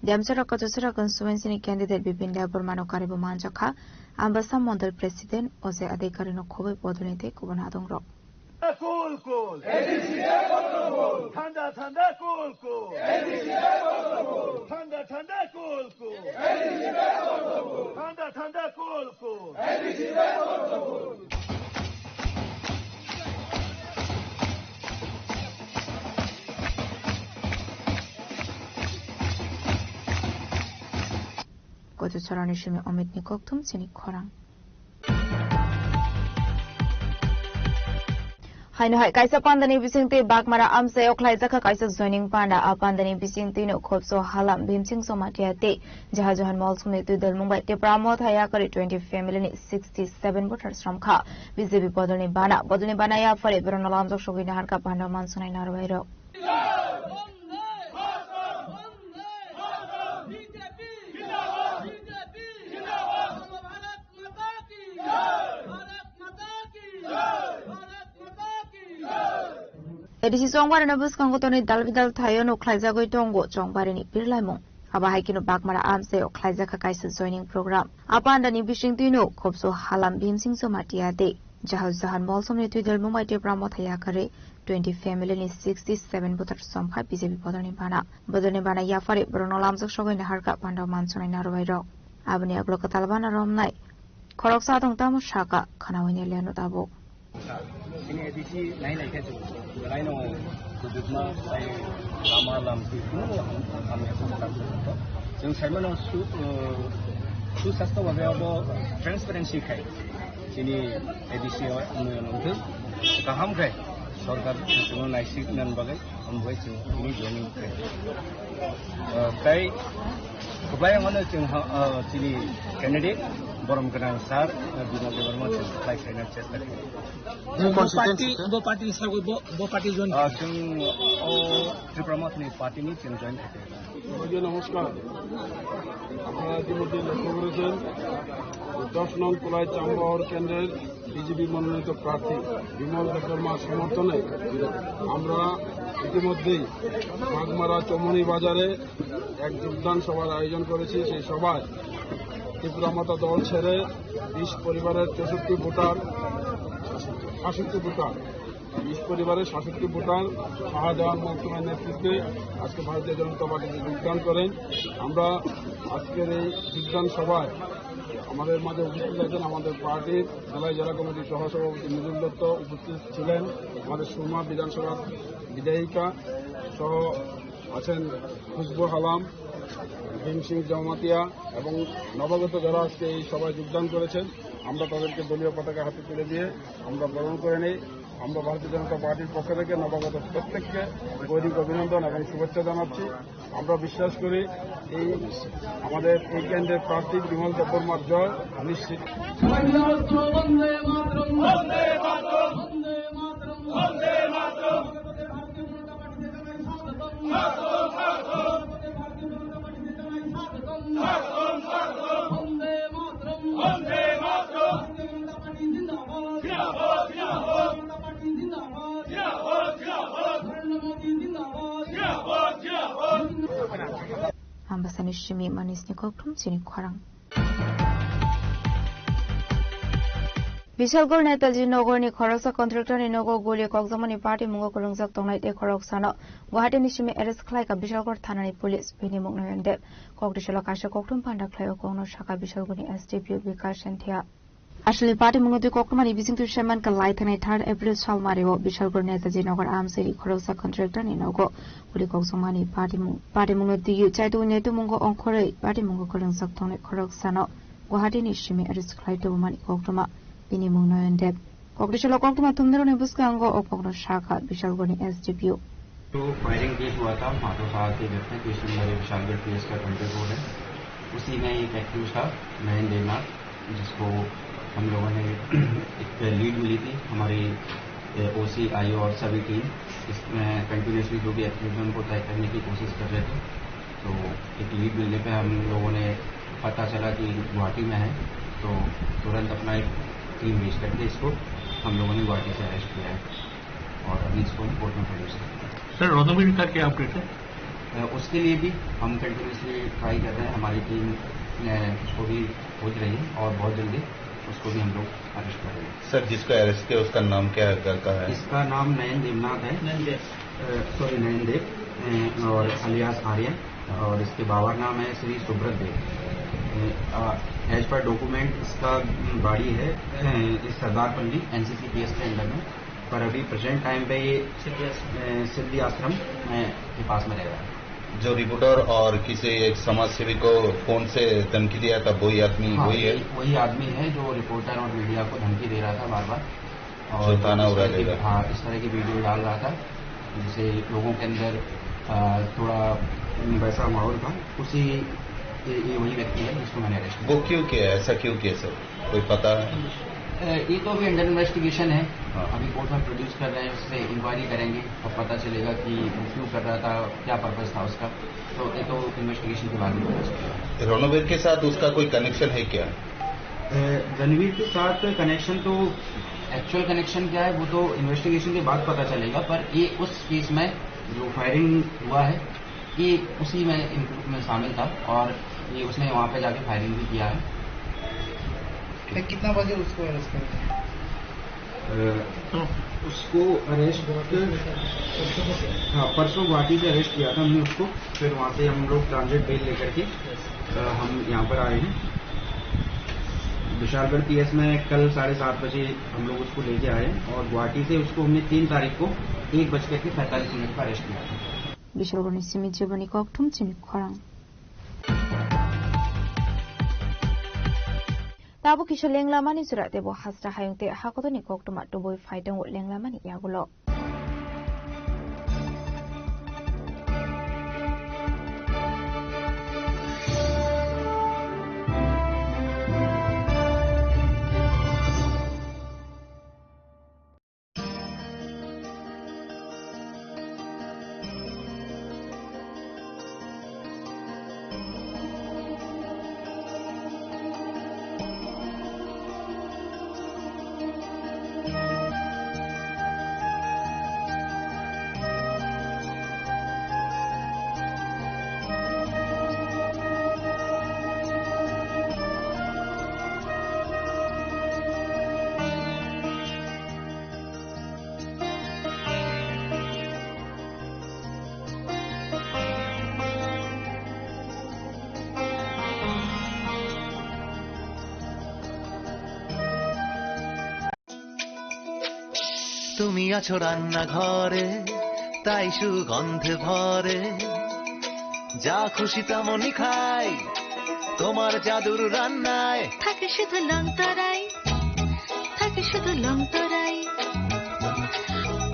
Demchara Kachasara constituency ni candidate Bipin Debbarma no karibo manjakha Ambasa Mondol President Ojay Adhikari no khoboi bodolni tei kubun hadongrok. Cool, cool. Thanda, thanda, cool, cool. Thanda, thanda, cool, cool. Thanda, thanda, cool, cool. Koitu chorani simi Omit ni kokthum chini khorang. Haino hai kaisa pandani bisingtwi Bagmara amchaio khlaijakha kaisa joining panda. A pandani bisingtwino khopso halam Bhimsing Jamatia tei Jahajohan Mol songni twi dwlmung bai Tipra Motha yakari twenty family ni sixty seven voters romkha. B J P bodolni bana, bodolni bana yaphari borokno lamjak sogwi naharkha panda mansunai narwai rok. A D C Chongbarino bwskango tonwi dalbidal thaio nuk khlaijagwi tongo Chongbarini birlaimung. Abo hai kheno Bagmara amchaio khlaijakha kaisa joining program. A pandani bisingtwino Khobjo Halam Bhimsing Jamatia tei Jahal Jahan Molsomni twi dalmung bai Tipra Motha yakarwi twenty family ni sixty seven voter chomkha B J P bodolni bana. Bodolni bana yapharwi borokno lamjak sogwi naharkha panda o manchunai narwai rok. Aboni ulo kwtal bana romnai khoroksa tong tamo sakha khwnaui nai leno tabuk. Chini A D C nai nai khe chwng belai no kwbangma belai lama lam twi kuno ham-, hamya khe motom khe motom. Chwng sai mano su-, uh, susastho bhabe abo transparency khai chini A D C o unnayona wngthwng kaham khai sorkar chwngno naisik nan bagwi. Omo bai chwng tini joining khlai. Ah, tei kwplai wngmano chwng ha, ah, chini candidate borom gwnang sir, ah, Bimal Debbarma chwng apply khlaina chesta khlai. Bo party, bo party ni sagwi bo, bo party join. Ah, chwng o Tipra Mothani party ni chwng join khlai. Bhaiya, নমস্কার। আপনারা ইতিমধ্যে লক্ষ্য করেছেন, দশ নং কোলাই চামবাহর কেন্দ্রের বিজেপি মনোনীত প্রার্থী বিমল দেববর্মার সমর্থনে আমরা ইতিমধ্যেই বাগমারা চৌমনি বাজারে এক যোগদান সভার আয়োজন করেছি। সেই সভায় ত্রিপুরা মথা দল ছেড়ে বিশ পরিবারের চৌষট্টি ভোটার, সাতষট্টি ভোটার, বিশ পরিবারের সাতষট্টি ভোটার শাহজাহান মহকুমার নেতৃত্বে আজকে ভারতীয় জনতা পার্টিতে যোগদান করেন। আমরা আজকের এই যোগদান সভায় আমাদের মাঝে উপস্থিত আছেন আমাদের পার্টির জেলা, জেলা কমিটির সহসভাপতি নুরুল দত্ত উপস্থিত ছিলেন, আমাদের সুরমা বিধানসভার বিধায়িকা সহ আছেন খুশবু হালাম, ভীম সিং জমাতিয়া এবং নবাগত যারা আজকে এই সভায় যোগদান করেছেন, আমরা তাদেরকে দলীয় পতাকা হাতে তুলে দিয়ে আমরা বরণ করে নেই। আমরা ভারতীয় জনতা পার্টির পক্ষ থেকে নবাগত প্রত্যেককে বৈদিক অভিনন্দন এবং শুভেচ্ছা জানাচ্ছি। আমরা বিশ্বাস করি এই আমাদের এই কেন্দ্রের প্রার্থী বিমল দেববর্মার জয় নিশ্চিত। Ambasani simi manisni kokthum chini khorang. Bishalgarh Netaji Nagarni khoroksa contractorni nogo guli kokjakmani patimungo kwrwngjak tongnai tei khoroksano Guwahatini simi arrest khlaikha Bishalgarh thanani police, bini mung Noyon Deb. Kokdisalo kaisa kokthum panda khlaio kokno sakha Bishalgarhni S D P O Bikash Shenthia. Aswlni patimungno twi koktwmani bisingtwi saimankha lai thangnai third April salmario Bishalgarh Netaji Nagar amchaini khoroksa contractorni nogo guli kokjakmani patimung, patimungno twiwi chaitwi netumungo ongkhorwi patimungo kwrwngjak tongnai khoroksano Guwahatini simi arrest khlai tubumani koktwma, bini mung Noyon Deb. Kokdisalo koktwma thumnarokni bwskango o kokno sakha Bishalgarhni S D P O. तो firing case हुआ था माथुर साहब के घर पे, case number है Vishalgarh P S का twenty four है। उसी में एक एक्यूज था नयन देवनाथ, जिसको हम लोगों ने एक लीड मिली थी हमारी ओ सी, आई ओ और सभी टीम। इसमें कंटिन्यूअसली जो भी एक्यूज हैं उनको ट्रैक करने की कोशिश कर रहे थे। तो एक लीड मिलने पे हम लोगों ने पता चला कि गुवाहाटी में है, तो तुरंत अपना एक टीम भेज करके इसको हम लोगों ने गुवाहाटी से अरेस्ट किया है और अभी इसको हम कोर्ट में प्रोड्यूस कर रहे हैं। सर, रणवीर का क्या अपडेट है? अ, उसके लिए भी हम कंटिन्यूअसली ट्राई कर रहे हैं। हमारी टीम, अ, उसको भी खोज रही है और बहुत जल्दी उसको भी हम लोग अरेस्ट करेंगे। सर, जिसको अरेस्ट किया, उसका नाम क्या है, घर का है? इसका नाम नयन देवनाथ है। नयन देव। अ, सॉरी, नयन देव, अ, और अलियास आर्यन, और इसके बावर नाम है श्री सुब्रत देव। अ, अ, एज पर डॉक्यूमेंट इसका, उम, बाड़ी है, अ, इस Sardarpalli N C C P S के अंडर में, पर अभी प्रेजेंट टाइम पे ये, अ, सिद्धि आश्रम में, के पास में रह रहा है। जो रिपोर्टर और किसी एक समाज सेवी को फोन से धमकी दिया था, वही आदमी हाँ, वही है? वही, वही आदमी है जो रिपोर्टर और मीडिया को धमकी दे रहा था बार-बार। और जो ताना इस उड़ा तरह की, देगा। हाँ, इस तरह की वीडियो डाल रहा था, जिससे लोगों के अंदर, अ, थोड़ा वैसा माहौल था। उसी, ये, ये वही व्यक्ति है जिसको मैंने अरेस्ट किया। वो क्यों किया, ऐसा क्यों किया सर? कोई पता है? अ, ये तो अभी अंडर इन्वेस्टिगेशन है। हाँ। अभी कोर्ट में प्रोड्यूस कर रहे हैं, उससे इंक्वायरी करेंगे, तब पता चलेगा कि वो क्यों कर रहा था, क्या पर्पस था उसका। तो ये तो इन्वेस्टिगेशन के बाद ही पता चलेगा। रणवीर के साथ उसका कोई कनेक्शन है क्या? अ, रणवीर के साथ कनेक्शन तो, एक्चुअल कनेक्शन क्या है, वो तो इन्वेस्टिगेशन के बाद पता चलेगा, पर ये उस केस में जो फायरिंग हुआ है, ये उसी में, इन, में शामिल था और ये उसने वहाँ पे जाके फायरिंग भी किया है। मैं कितना बजे उसको अरेस्ट कर? अ, उसको अरेस्ट, हाँ, परसों गुवाहाटी से अरेस्ट किया था हमने उसको। फिर वहाँ से हम लोग ट्रांजिट बेल लेकर के, अ, हम यहाँ पर आए हैं। विशालगढ़ पीएस में कल साढ़े सात बजे हम लोग उसको लेके आए और गुवाहाटी से उसको हमने तीन तारीख को एक बज करके पैंतालीस मिनट पर अरेस्ट किया था। Bisalguni simi jeboni kokthum chini khorang. Tabuk kisa lenglamani jora tebo hasra hayung tei hakotorni koktwma tubui phai tongo lenglamani yagulo. তুমি আছো রান্নাঘরে, তাই সুগন্ধে ভরে। যা খুশি তেমনই খাই, তোমার জাদুর রান্নায়। থাকে শুধু লংতরাই, থাকে শুধু লংতরাই।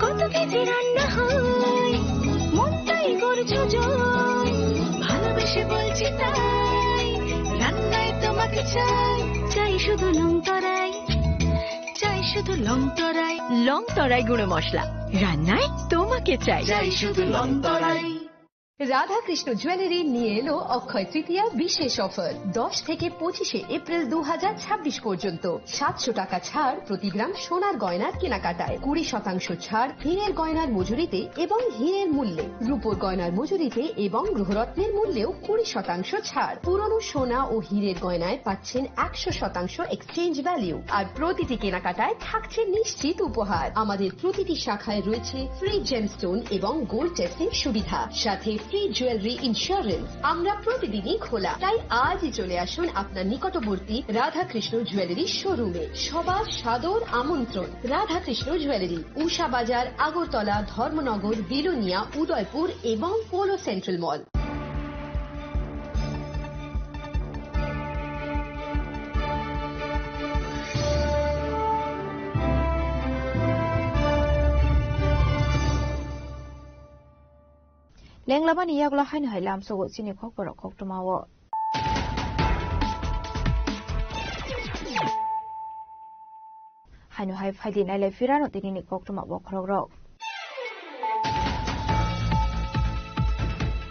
কত কেজি রান্না হয়, মনটাই করছো জয়। ভালোবেসে বলছি তাই, রান্নায় তোমাকে চাই, চাই শুধু লংতরাই। চাই শুধু লং তরাই। লং তরাই গুঁড়ো মশলা, রান্নায় তোমাকে চাই। চাই শুধু লং তরাই। রাধাকৃষ্ণ জুয়েলারি নিয়ে এলো অক্ষয় তৃতীয়া বিশেষ অফার। দশ থেকে পঁচিশে এপ্রিল দু হাজার ছাব্বিশ পর্যন্ত সাতশো টাকা ছাড় প্রতি গ্রাম সোনার গয়নার কেনাকাটায়, কুড়ি শতাংশ ছাড় হীরের গয়নার মজুরিতে এবং হীরের মূল্যে, রূপোর গয়নার মজুরিতে এবং গৃহরত্নের মূল্যেও কুড়ি শতাংশ ছাড়। পুরনো সোনা ও হীরের গয়নায় পাচ্ছেন একশো শতাংশ এক্সচেঞ্জ ভ্যালু। আর প্রতিটি কেনাকাটায় থাকছে নিশ্চিত উপহার। আমাদের প্রতিটি শাখায় রয়েছে ফ্রি জেমস্টোন এবং গোল্ড টেস্টিং সুবিধা, সাথে ফ্রি জুয়েলারি ইন্স্যুরেন্স। আমরা প্রতিদিনই খোলা, তাই আজই চলে আসুন আপনার নিকটবর্তী রাধাকৃষ্ণ জুয়েলারি শোরুমে। সবার সাদর আমন্ত্রণ। রাধাকৃষ্ণ জুয়েলারি, উষা বাজার, আগরতলা, ধর্মনগর, বিলোনিয়া, উদয়পুর এবং polo central mall. Lenglamani yagulo haino hai lamsogo chini kokborok koktwmao. Haino hai phaidi nailai phirano tinini koktwma bokhorokrok.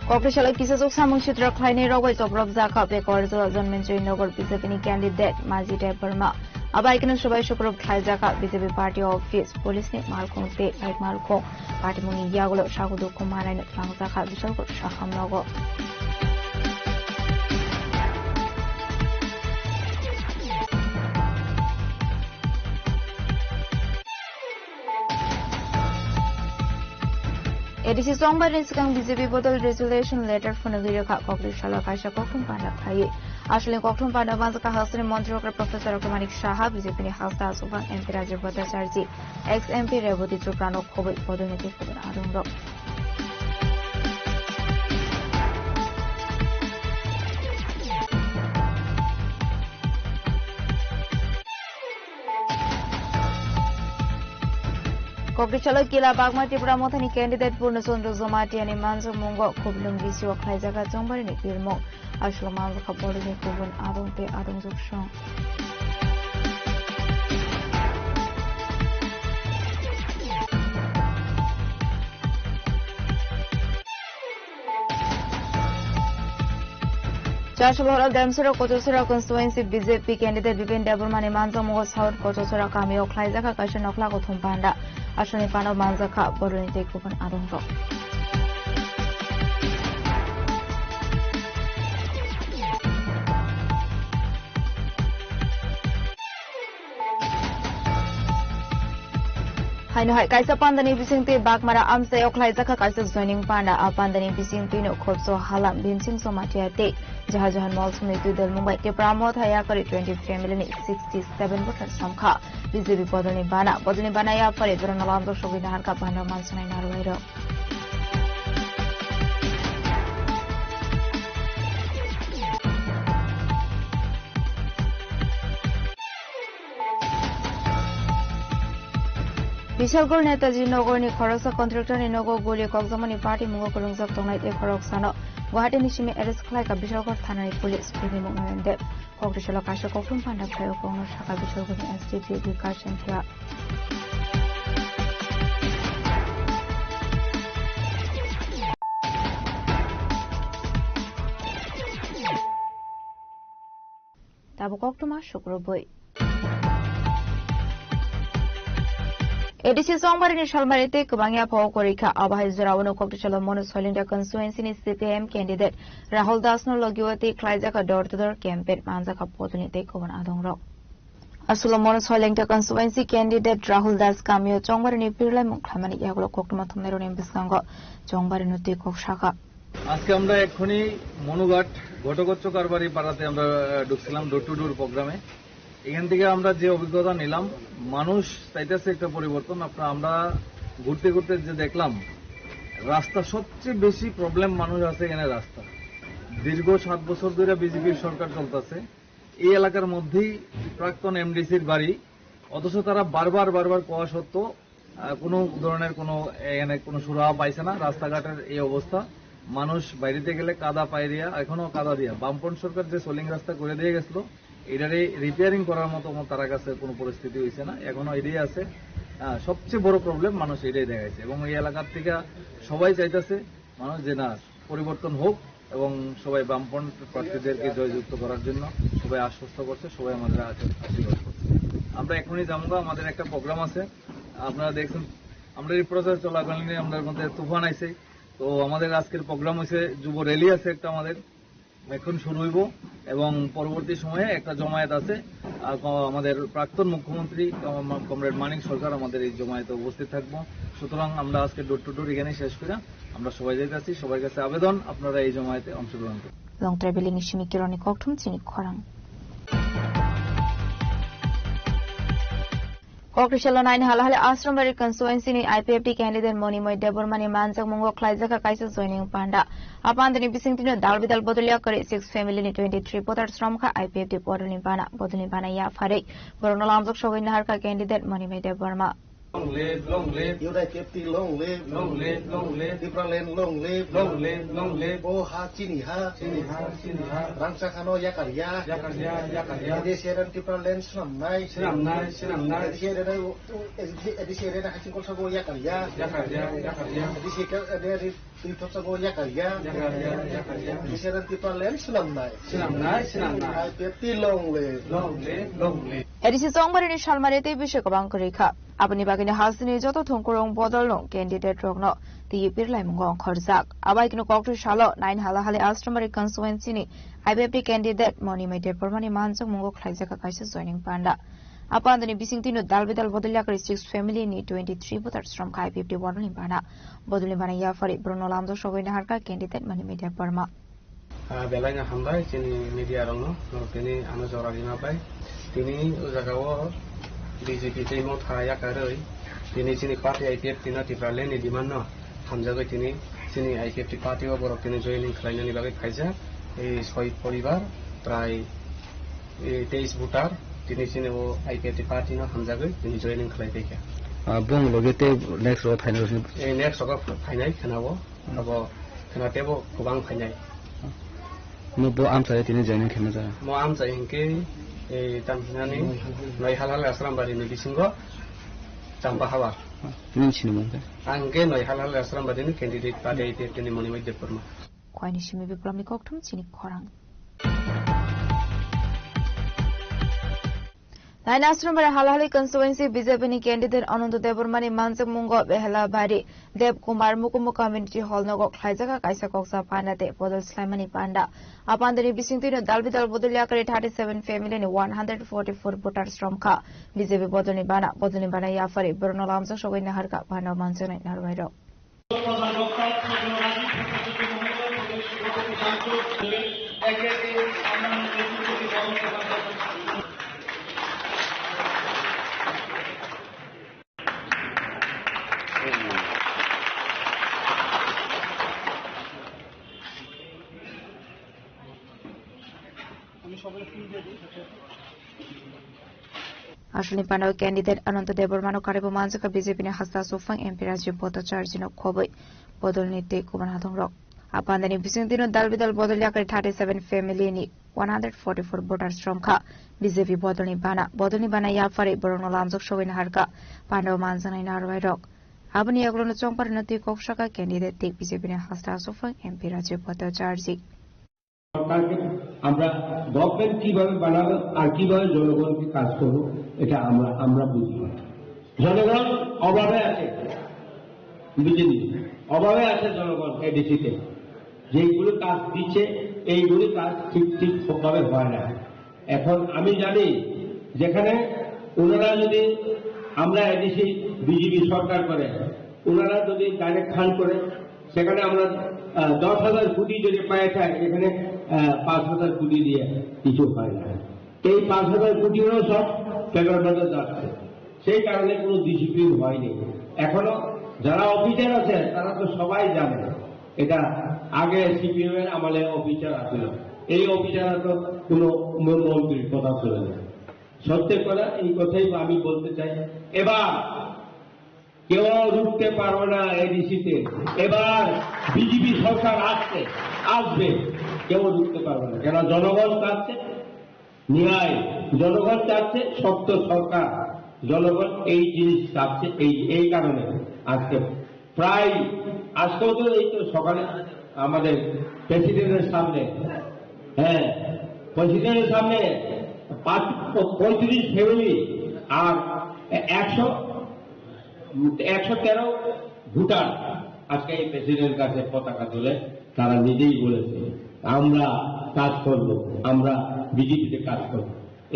Kokri salai kisajwk samung sitra khlainai rok bai chopropjak kha Bekorjo Jonmenjoi Nagar B J P ni candidate Maji Debbarma. Abai keno subai sukrop khlaijakha B J P party office, police ni malkhung tei bike malkhung. Patimungni yagulo sago dukhu manai no twlangjakha Bisalgor Saham nogo. A D C chongbarni swkang B J P bodol resolution letter phunugwi rwkha, kokri salo kaisa koktwm panda khlaiwi. Aswlni koktwm panda manjakha hasteni montri okra Professor Doctor Manik Saha, B J P ni hasta aswkbang M P Rajiv Bhattacharjee, ex M P Rebati Tripura no khobwi bodolni tei kubun adongrok. Kokri salo Kila Bagma Tripura Mothani candidate Purno Chandra Jamatia ni manjakmungo Khublwng B C O khlaijak chongbarni pirmung. Aswk manjakha bodolni kubun adong tei adongjwk song. Chasabahara Damsara Kochasara constituency B J P candidate Bipin Debbarmani manjakmungo South Kochasara kamio khlaijakha kaisa nokhla kothom panda. Aswkni pano manjakha bodolni tei kubun adongrok. Haino hai kaisa pandani bisingtwi Bagmara amchaio khlaijakha kaisa joining panda. A pandani bisingtwino Khopso Halam, Bhimsing Jamatia tei Jahajahan Mol sumni twi dwlmung bai Tipra Motha yakarwi twenty family ni sixty seven voter samkha. B J P bodolni bana, bodolni bana yaphari borokno lamjak sogwi naharkha bandra mansanai narwai rok. Bishalgarh Netaji Nagarni khoroksa contractorni nogo guli kokjakmani patimungo kwrwngjak tongnai tei khoroksano Guwahatini simi arrest khlaikha Bishalgarh thanani police, bini mung Noyon Deb. Kokrisalo kaisa kokthum panda khlaio kokno sakha Bishalgarhni S D P Bikash Shantia. Tabuk koktwma sukrubwi. A D C Chongbarini salmari tei kwbangya phao kwrwi kha. Abo hai jorao Kokrisalo Monu Soilingta constituency ni C P I M candidate Rahul Das no logi o tei khlaijak kha door to door campaign, manjak kha bodolni tei kubun adongrok. Asulo Monu Soilingta constituency candidate Rahul Das kamio Chongbarini pirlaimung khlaimani yagulo koktwma thumnairokni bwskango Chongbarino twi kok sakha. আজকে আমরা এক্ষুনি মনুঘাট ঘটকচ্চ কারবারি পাড়াতে আমরা, আহ, ঢুকছিলাম door to ডোর প্রোগ্রামে। এখান থেকে আমরা যে অভিজ্ঞতা নিলাম, মানুষ চাইতেছে একটা পরিবর্তন। আপনার, আমরা ঘুরতে ঘুরতে যে দেখলাম, রাস্তা সবচেয়ে বেশি প্রবলেম মানুষ আছে এখানে রাস্তা। দীর্ঘ সাত বছর ধরে বিজেপির সরকার চলতেছে। এই এলাকার মধ্যেই প্রাক্তন এমডিসির বাড়ি, অথচ তারা বারবার, বারবার কওয়া সত্ত্বেও, আহ, কোনো ধরনের কোনো, এখানে কোনো সুরাহা পাইছে না। রাস্তাঘাটের এই অবস্থা, মানুষ বাইরেতে গেলে কাদা পায়ে দিয়া, এখনো কাদা দিয়া। বামপন্থ সরকার যে সোলিং রাস্তা করে দিয়ে গেছিল, এটারে রিপেয়ারিং করার মতো কোনো তার কাছে কোনো পরিস্থিতি হয়েছে না, এখনো এটাই আছে। আহ, সবচেয়ে বড় প্রবলেম মানুষ এটাই দেখাইছে, এবং এই এলাকার থেকে সবাই চাইতেছে মানুষ যে না, পরিবর্তন হোক এবং সবাই বামপন্থ প্রার্থীদেরকে জয়যুক্ত করার জন্য সবাই আশ্বস্ত করছে, সবাই আমাদের আশী-, আশীর্বাদ করছে। আমরা এখনই যাবো, আমাদের একটা প্রোগ্রাম আছে, আপনারা দেখছেন, আমরা এই প্রচার চলাকালীন আমাদের মধ্যে তুফান আইছে। তো আমাদের আজকের প্রোগ্রাম হচ্ছে যুব র‍্যালি আছে একটা আমাদের, এখন শুরু হইব এবং পরবর্তী সময়ে একটা জমায়েত আছে। আর ক-, আমাদের প্রাক্তন মুখ্যমন্ত্রী কম-, কমরেড মানিক সরকার আমাদের এই জমায়েতে উপস্থিত থাকবো। সুতরাং আমরা আজকে ডোর টু ডোর এখানেই শেষ করে আমরা সবাই যাইতেছি। সবার কাছে আবেদন, আপনারা এই জমায়েতে অংশগ্রহণ করুন। Long traveling ni simi kironi kokthum chini khorang. Kokrisalo nine Halahali Ashramari constituency ni I P F T candidate Monimoi Debbarma ni manjakmungo khlaijak kha kaisa joining panda. A pandani bisingtwino dal bidal bodolya kwrwi six family ni twenty three voters romkha I P F T bodolni bana. Bodolni bana yapharwi borokno lamjak sogwi naharkha candidate Monimoi Debbarma. Long live, long live. U D F T long live. Long live, long live. Tipraland long live. Long live, long live. O ha chini ha. Chini ha, chini ha. Rangchak hano yakar ya. Yakar ya, yakar ya. A D C area Tipraland swnamnai. Swnamnai, swnamnai. A D C area, A D C area Haching Kolsabo yakar ya. Yakar ya, yakar ya. A D C area Twi thopsa bo yakar ya. Yakar ya, yakar ya. Biseran Tipraland swnamnai. Swnamnai, swnamnai. I P F T long live. Long live, long live. A D C Chongbarini salmari tei bising kwbang kwrwi kha. Aboni bagwino hasteni joto thongkurung bodolno candidate rokno twi pirlaimungo ongkhorjak. Abaikno koktwi salo nine Halahali Ashramari constituency ni I P F T candidate Monimoi Debbarmani manjakmungo khlaijak kaisa joining panda. A pandani bisingtwino dal bidal bodol yakari six family ni twenty three voters romkha I P F T bodolni bana. Bodolni bana yapharwi borokno lamjak sogwi naharkha candidate Monimoi Debbarma. Ah, belai no hambai chini media rokno, norok tini ano jora rima bai. Tini o jaga o B J P tei Motha yakarwi tini chini party I P F T no Tipraland ni demand no hamjagwi tini chini I P F T party o borok tini joining khlainani bagwi phaijak. Ei soi poribar prai, eh, teis voter tini chini o I P F T party no hamjagwi tini joining khlai paikha. Ah, bong loge tei next rogo phainai rosni. Eh, next rogo phainai khena o, abo khena tebo kwbang phainai. No bo amchai tini joining khena ja. Mo amchai hinkhe, eh, tam hinani noi halhal Asrambari ni bisingo Champa Habar. Nini sini mungkhe? Ang khe noi halhal Asrambari ni candidate party I P F T ni Monimoi Debbarma. Khoini simi biplabni kokthum chini khorang. Aina Ashram bai Halahali constituency B J P ni candidate Ananto Debbarma ni manjakmungo Behelabari Dev Kumar Mukumu Community Hall nogo khlaijak kaisa koksa panda tei bodol swlaimani panda. A panda ni bisingtwi no dal bidal bodol yakari thirty seven family ni one hundred forty four voters romkha. B J P bodol ni bana, bodol ni bana yapharwi borokno lamjak sogwi naharkha panda manjaknai narwai rok. Aswkni panao candidate Ananto Debbarmano karibo manjakha B J P ni hasta sufang M P Rajiv Bhattacharjee no khobwi bodolni tei kubun hathongrok. A pandani bisingtwi no dal bidal bodol yakari thirty seven family ni one hundred forty four voters romkha. B J P bodolni bana, bodolni bana yapharwi borokno lamjak sogwi naharkha pandao manjaknai narwai rok. Aboni yagulono chongparino twi kok saka candidate tei B J P ni hasta sufang M P Rajiv Bhattacharjee. সরকারকে আমরা গভর্নমেন্ট কিভাবে বানাবো আর কিভাবে জনগণকে কাজ করবো, এটা আমরা, আমরা বুঝবো। জনগণ অভাবে আছে, বুঝেনি, অভাবে আছে জনগণ এডিসিতে। যেইগুলো কাজ দিচ্ছে, এইগুলো কাজ ঠিক ঠিকভাবে হয় না। এখন আমি জানি, যেখানে ওনারা যদি, আমরা এডিসি বিজেপি সরকার করে, ওনারা যদি ডাইরেক্ট ফান্ড করে, সেখানে আমরা, আহ, দশ হাজার কোটি যদি পায়ে থাই, এখানে, আহ, পাঁচ হাজার কোটি দিয়ে কিছু হয় না। এই পাঁচ হাজার কোটিরও সব পেপার বাজার যাচ্ছে, সেই কারণে কোনো ডিসিপ্লিন হয়নি। এখনো যারা অফিসার আছে, তারা তো সবাই জানে, এটা আগে সিপিএম এর আমলে অফিসার আছিল, এই অফিসার তো কোনো ম-, মন্ত্রীর কথা শুনে না। সত্যি কথা, এই কথাই আমি বলতে চাই। এবার কেউ রুখতে পারবে না এডিসিতে। এবার বিজেপি সরকার আসছে, আসবে, কেউ রুখতে পারবে না। কেন, জনগণ চাচ্ছে ন্যায়, জনগণ চাচ্ছে সত্য সরকার, জনগণ এই জিনিস চাচ্ছে। এই, এই কারণে আজকে প্রায়, আজকেও তো এই তো সকালে আমাদের প্রেসিডেন্টের সামনে, হ্যাঁ, প্রেসিডেন্টের সামনে পাঁচ, পঁয়ত্রিশ ফ্যামিলি আর একশো, একশো তেরো ভোটার আজকে এই প্রেসিডেন্টের কাছে পতাকা তুলে তারা নিজেই বলেছে, "আমরা কাজ করব, আমরা বিজেপিতে কাজ করব।"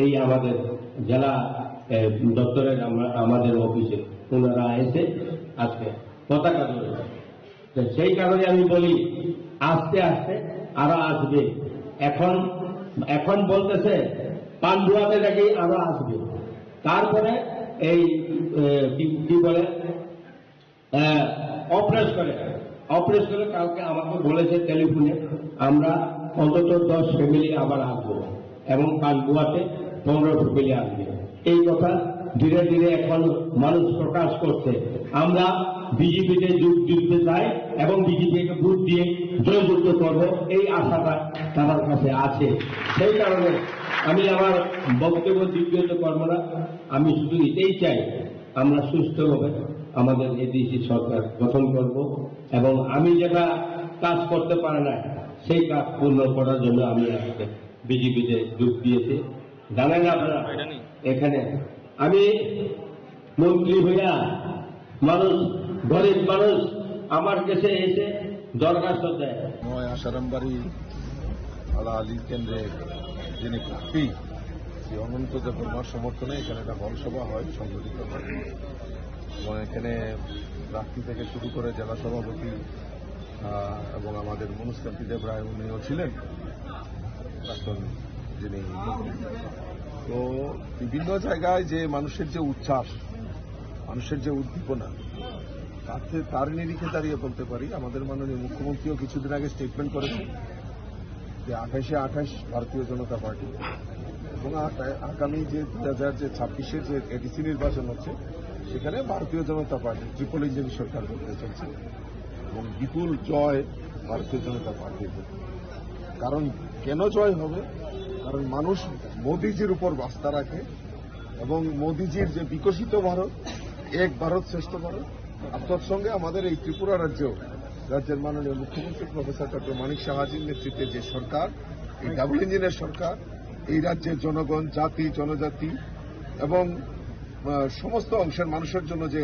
এই আমাদের জেলা, এ, দপ্তরের আমরা, আমাদের অফিসে ওনারা এসে আজকে পতাকা তুলেছে। তো সেই কারণে আমি বলি, আস্তে আস্তে আরো আসবে। এখন, এখন বলতেছে পান্ডুয়াতে নাকি আরো আসবে। তারপরে এই, এ, কি, কি বলে, আহ, অপ্রেস করে, অপ্রেস করে কালকে আমাকে বলেছে টেলিফোনে, আমরা অন্তত দশ ফ্যামিলি আবার আসবো এবং পান্ডুয়াতে পনেরো ফ্যামিলি আসবে। এই কথা ধীরে ধীরে এখন মানুষ প্রকাশ করছে। আমরা বিজেপিতে যোগ দিতে চাই এবং বিজেপিকে ভোট দিয়ে জয়যুক্ত করব, এই আশাটা তাদের কাছে আছে। সেই কারণে আমি আমার বক্তব্য দীর্ঘায়িত করব না, আমি শুধু এটাই চাই আমরা সুস্থভাবে আমাদের এডিসি সরকার গঠন করব এবং আমি যেটা কাজ করতে পারি না, সেই কাজ পূর্ণ করার জন্য আমি আজকে বিজেপিতে যোগ দিয়েছি। জানেন আপনারা, এখানে আমি মন্ত্রী হইয়া মানুষ, গরিব মানুষ আমার কাছে এসে দরখাস্ত দেয়। মই আশারামবাড়ি আলাআলি কেন্দ্রে যিনি প্রার্থী, শ্রী অনন্ত দেববর্মার সমর্থনে এখানে একটা হল সভা হয়, সংগঠিত হয়। এবং এখানে প্রার্থী থেকে শুরু করে জেলা সভাপতি, আহ, এবং আমাদের মনোজকান্তি দেব রায় উনিও ছিলেন, প্রাক্তন যিনি মন্ত্রী। তো বিভিন্ন জায়গায় যে মানুষের যে উচ্ছ্বাস, মানুষের যে উদ্দীপনা, তাতে, তার নিরিখে দাঁড়িয়ে বলতে পারি, আমাদের মাননীয় মুখ্যমন্ত্রীও কিছুদিন আগে স্টেটমেন্ট করেছেন যে আঠাশে আঠাশ ভারতীয় জনতা পার্টি এবং আ-, আগামী যে দুই হাজার যে ছাব্বিশের যে এডিসি নির্বাচন হচ্ছে, সেখানে ভারতীয় জনতা পার্টি ট্রিপল ইঞ্জিন সরকার করতে চলছে এবং বিপুল জয় ভারতীয় জনতা পার্টির। কারণ কেন জয় হবে? কারণ মানুষ মোদিজির উপর আস্থা রাখে এবং মোদিজির যে বিকশিত ভারত, এক ভারত শ্রেষ্ঠ ভারত, আর তৎসঙ্গে আমাদের এই ত্রিপুরা রাজ্য, রাজ্যের মাননীয় মুখ্যমন্ত্রী প্রফেসর ডক্টর মানিক সাহাজির নেতৃত্বে যে সরকার, এই ডাবল ইঞ্জিনের সরকার, এই রাজ্যের জনগণ, জাতি, জনজাতি, এবং, আহ, সমস্ত অংশের মানুষের জন্য যে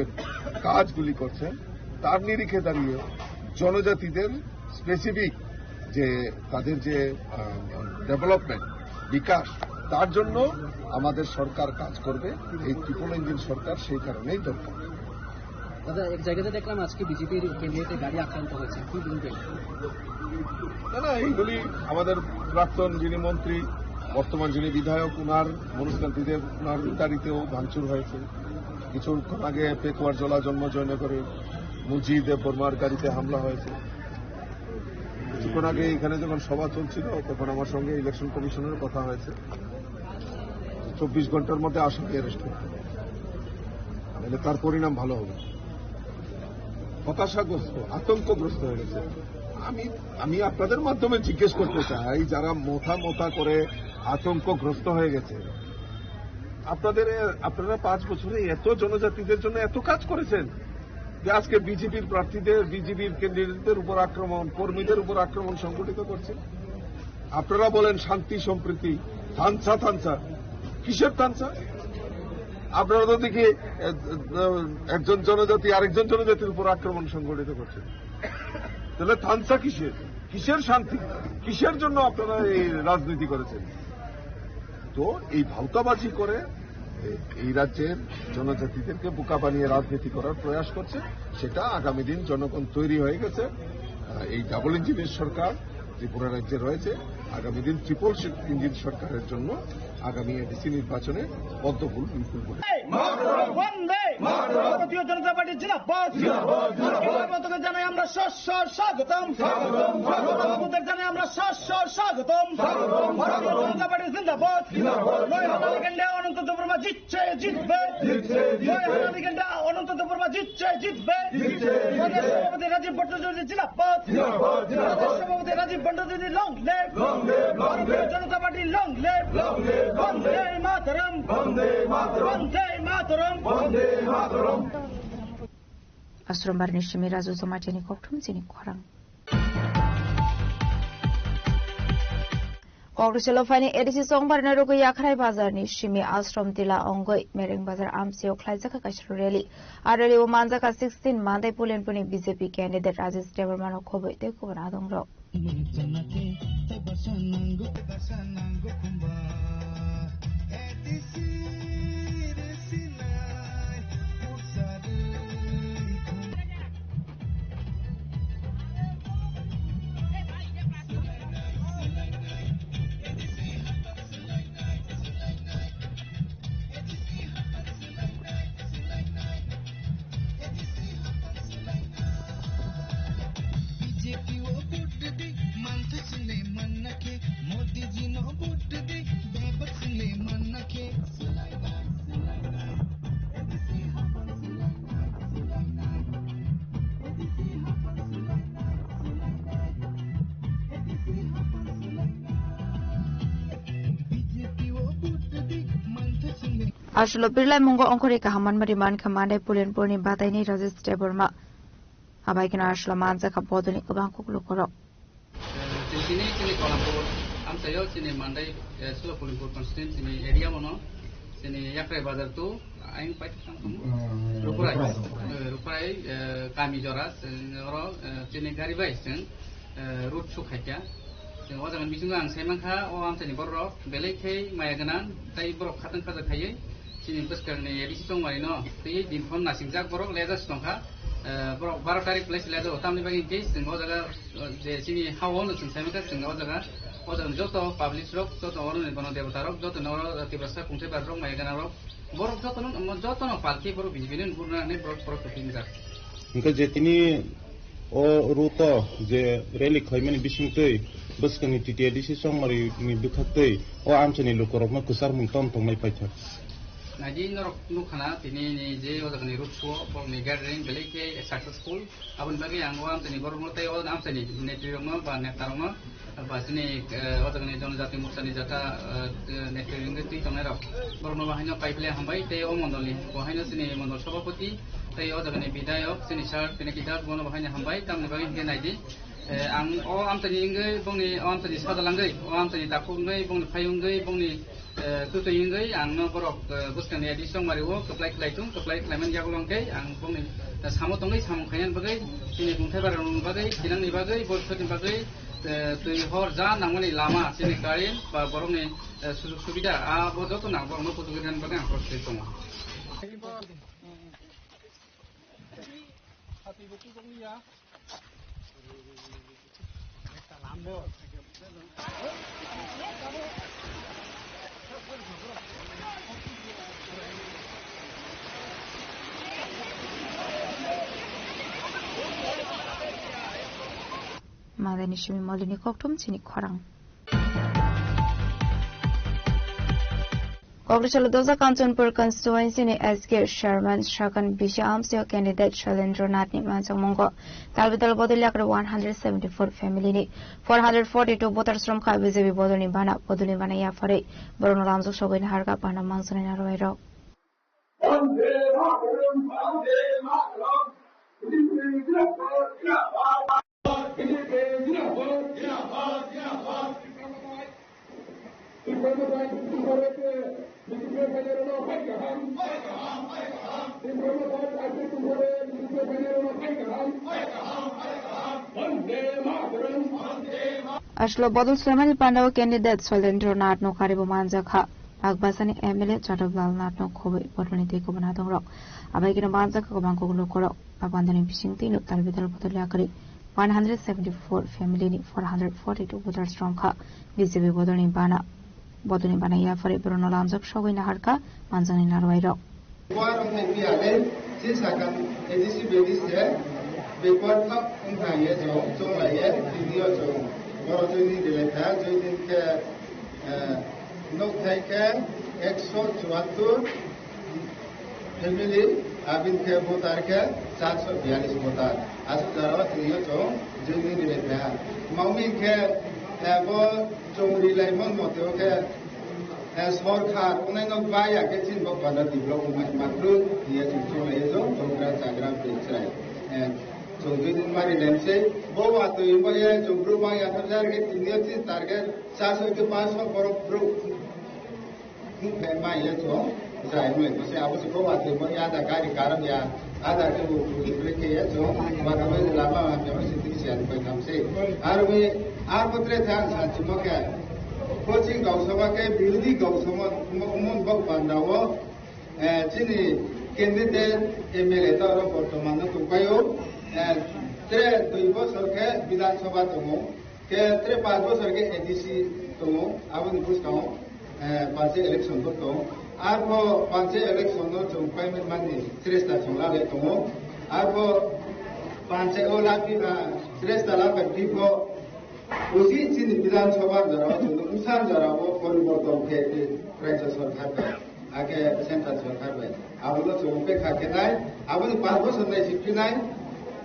কাজগুলি করছেন, তার নিরিখে দাঁড়িয়ে জনজাতিদের স্পেসিফিক যে তাদের যে, আহ, ডেভেলপমেন্ট, বিকাশ, তার জন্য আমাদের সরকার কাজ করবে। এই ট্রিপল ইঞ্জিন সরকার সেই কারণেই দরকার। দাদা, এক জায়গাতে দেখলাম আজকে বিজেপির ক্যান্ডিডেটের গাড়ি আক্রান্ত হয়েছে, কি বলবেন? না, না, এইগুলি আমাদের প্রাক্তন যিনি মন্ত্রী, বর্তমান যিনি বিধায়ক, ওনার মনস্কান্তিতে ওনার গাড়িতেও ভাঙচুর হয়েছে। কিছুক্ষণ আগে পেকুয়ার জলা জন্ম জয়নগরে মুজি দেববর্মার গাড়িতে হামলা হয়েছে। কিছুক্ষণ আগে এখানে যখন সভা চলছিল, তখন আমার সঙ্গে ইলেকশন কমিশনের কথা হয়েছে, চব্বিশ ঘন্টার মধ্যে আসামি অ্যারেস্ট করতে হবে, তাহলে তার পরিণাম ভালো হবে। হতাশাগ্রস্ত, আতঙ্কগ্রস্ত হয়ে গেছে। আমি, আমি আপনাদের মাধ্যমে জিজ্ঞেস করতে চাই, যারা মোটা মোটা করে আতঙ্কগ্রস্ত হয়ে গেছে, আপনাদের, আপনারা পাঁচ বছরে এত জনজাতিদের জন্য এত কাজ করেছেন, যে আজকে বিজেপির প্রার্থীদের, বিজেপির ক্যান্ডিডেটদের উপর আক্রমণ, কর্মীদের উপর আক্রমণ সংঘটিত করছে। আপনারা বলেন শান্তি সম্প্রীতি, থানসা থানসা, কিসের থানসা? আপনারা তো দেখি, এ, এ, একজন জনজাতি আরেকজন জনজাতির উপর আক্রমণ সংঘটিত করছেন, তাহলে থানসা কিসের? কিসের শান্তি? কিসের জন্য আপনারা এই রাজনীতি করেছেন? তো এই ভাওতাবাজি করে এ-, এই রাজ্যের জনজাতিদেরকে বোকা বানিয়ে রাজনীতি করার প্রয়াস করছে, সেটা আগামী দিন জনগণ তৈরি হয়ে গেছে। আহ, এই ডাবল ইঞ্জিনের সরকার ত্রিপুরা রাজ্যে রয়েছে, আগামী দিন ট্রিপল ইঞ্জিন সরকারের জন্য আগামী এডিসি নির্বাচনে পদ্মফুল বিপুল ভোটে। বন্দে মাতরম। ভারতীয় জনতা পার্টি জিন্দাবাদ। জিন্দাবাদ, জিন্দাবাদ। জানাই আমরা সশস্ত্র স্বাগতম। স্বাগতম, স্বাগতম। জানাই আমরা সশস্ত্র স্বাগতম। স্বাগতম, স্বাগতম। ভারতীয় জনতা পার্টি জিন্দাবাদ। জিন্দাবাদ, নয় জিন্দাবাদ। হাজার কেন্দ্রে অনন্ত দেববর্মা জিতছে, জিতবে। জিতছে, জিতবে। নয় হাজার কেন্দ্রে অনন্ত দেববর্মা জিতছে, জিতবে। জিতছে, জিতবে। প্রদেশ সভাপতি রাজীব ভট্টাচার্য জিন্দাবাদ। জিন্দাবাদ, জিন্দাবাদ। প্রদেশ সভাপতি রাজীব Bhattacharya long live। Long live, long live। Bharatiya Janata party long live। Long live, long live। Bande Mataram. Bande Mataram. Bande Mataram. Bande Mataram. Asrombarni simi Raju Jamatia ni kokthum chini khorang. Congress lo phaini A D C chongbarino rwgwi Yakhrai bazar ni simi Ashram Tila ongwi Mereng bazar amchio khlaijak kha kaisa rally. A rally o manjak kha sixteen Mandai Pulenpur ni B J P candidate Rajesh Debbarma no khobwi tei kubun adong rok. B J P o vote di, mantha sile manna khe, Modi ji no vote di, bebak sile manna khe. Aswk birlai mungo ongkhorwi kaham manmari mankha Mandai Pulenpurni bataini Rajesh Debbarma. Abai kheno aswk manjakha bodolni kwbang kuklukorok. Chini, chini Kolampur amchaio chini Mandai, eh, Sula Pulenpur constituency ni area bono chini Yakrai Bazar tu ayang pai tang tong. Eh, Ruprai. Ruprai. Eh, Ruprai, eh, kami jora, chwng oro, eh, chini gari bai chwng, eh, road show khaikha. Chwng o jaga ni bisingo ang sai mankha, o amchaini borok belai khe maya gwnang, tai borok khatang khaja khaiwi chini bwskangni A D C chongmani no twiwi din phone nasingjak borok leja se tongkha. Eh, borok baro tarik place leja o tamni bagwi hwnkhe chwng o jaga, eh, je chini ha o no chwng sai mankha, chwng o jaga, o jaga joto public rok, joto oro ni bono debota rok, joto no oro Tiprasa kungthai bar rok maya gwnang rok, borok joto no, joto no palki borok B J P ni burna ni borok, borok khe hingjak. Hwnkhe je tini o route o je rally khlaimani bisingtwi bwskangni T T A D C chongmari ni bwkhaktwi o amchaini lukurokno kwcharmung tong tongnai paikha. Naidi norok nukha na tini ni je o jagani road show o borokni gathering belai khe successful. Aboni bagwi ang o amchaini borokno tei o amchaini netrirokno ba netarokno ba chini, eh, o jagani Jonojati Morchani jata, eh, netri wngwi twi tongnairok borokno bo haino kaiphilai hambai tei o mondolni bo haino chini mondol sabhapati tei o jagani bidhayok chini sir Pinaki Das bono bo haino hambai tamni bagwi hwnkhe naidi. Eh, ang o amchaini wngwi bongni o amchaini sajla wngwi o amchaini takhuk wngwi bongni phai wngwi bongni Eh, tutui wngwi ang no borok, eh, bwskangni A D C tongmari o kwplai khlai tung, kwplai khlai man yago wngkhe ang bongni, eh, samo tongwi samung khainani bagwi, chini kungthai barani bagwi, chinangni bagwi, borokni bagwi, eh, twi hor ja nangmani lama, chini current ba borokni, eh, sujog subida, abo joto nang borokno kuchugwi rwnani bagwi ang proseso tongo. Madani simi molini kokthum chini khorang. Kokrisalo dosa Kanchanpur constituency ni S K Sharma Sakan bisi amsio candidate Shailendra Nath ni manchakmungo talbital bodol yakre one hundred seventy four family ni four hundred forty two voters romkha B J P bodol ni bana, bodol ni bana yaphari borokno lamjak sogwi naharkha bana manchani narwai rok. Aslo bodol swlaimani pandao candidate Soilendra Nath no karibo manjakha. Bagbasani M L A Jadab Lal Nath no khoboi bodolni tei kubun hatongrok. Abaikeno manjakha kwbang kok lukurok. Bagwandani bisingtwi no talbital bodol yakri one hundred seventy four family ni four hundred forty two voters romkha. B J P bodolni bana, bodolni bana yaphari borokno lamjak sogwi naharkha manjakni narwai rok. Borok ni biya le si sakan A D C B D C backward thok wngkha ye jo chonglai ye video jo borok joini belai kha joini khe, eh, nokthai khe ekso chuattur family, abin khe voter khe charso biyalish voter. Asuk jora o tini o chong joini belai kha. Mangmi khe, eh, bo chongri laimon mote o khe, eh, sorkar onai no baya khe chini bo bana develop wngnai matro hiya chini chonglai jo chongra chagra bechrai. Eh, chong joini mari laimse bo watwi bo ye chong bru baya thar jar khe tini o chini target charso khe panchso borok bru. Mukhe mai ya chong, jai mui ko se abo se ko wa te mo ya da gari karam ya, ada ke bu bu ki brake ya chong, wa ka mai lama ma ke ma se ti sian ko tham se. Ar mui, ar ko tre thang sa chimo ke. Ko chini gau sabha ke birodhi gau sabha mo, mon bok panda o, eh, chini candidate M L A ta oro bortoman no tongpai o, eh, tre dui bosor ke Bidhan Sabha tongo. Khe tre panch bosor khe A D C tongo, aboni bwskango, eh, panchayat election bo tongo. Arpho panchayat election no chwng payment mani sresta chwng labai tongo. Arpho panchayat o lapi, ah, sresta labai pipho usi chini Bidhan Sabha jora o chwng wngsan jora o poriborton khe, khe Rajya Sarkar bai, akhe Central Sarkar bai. Abono chwng upekha khe nai, aboni panch bosor nai si phinai,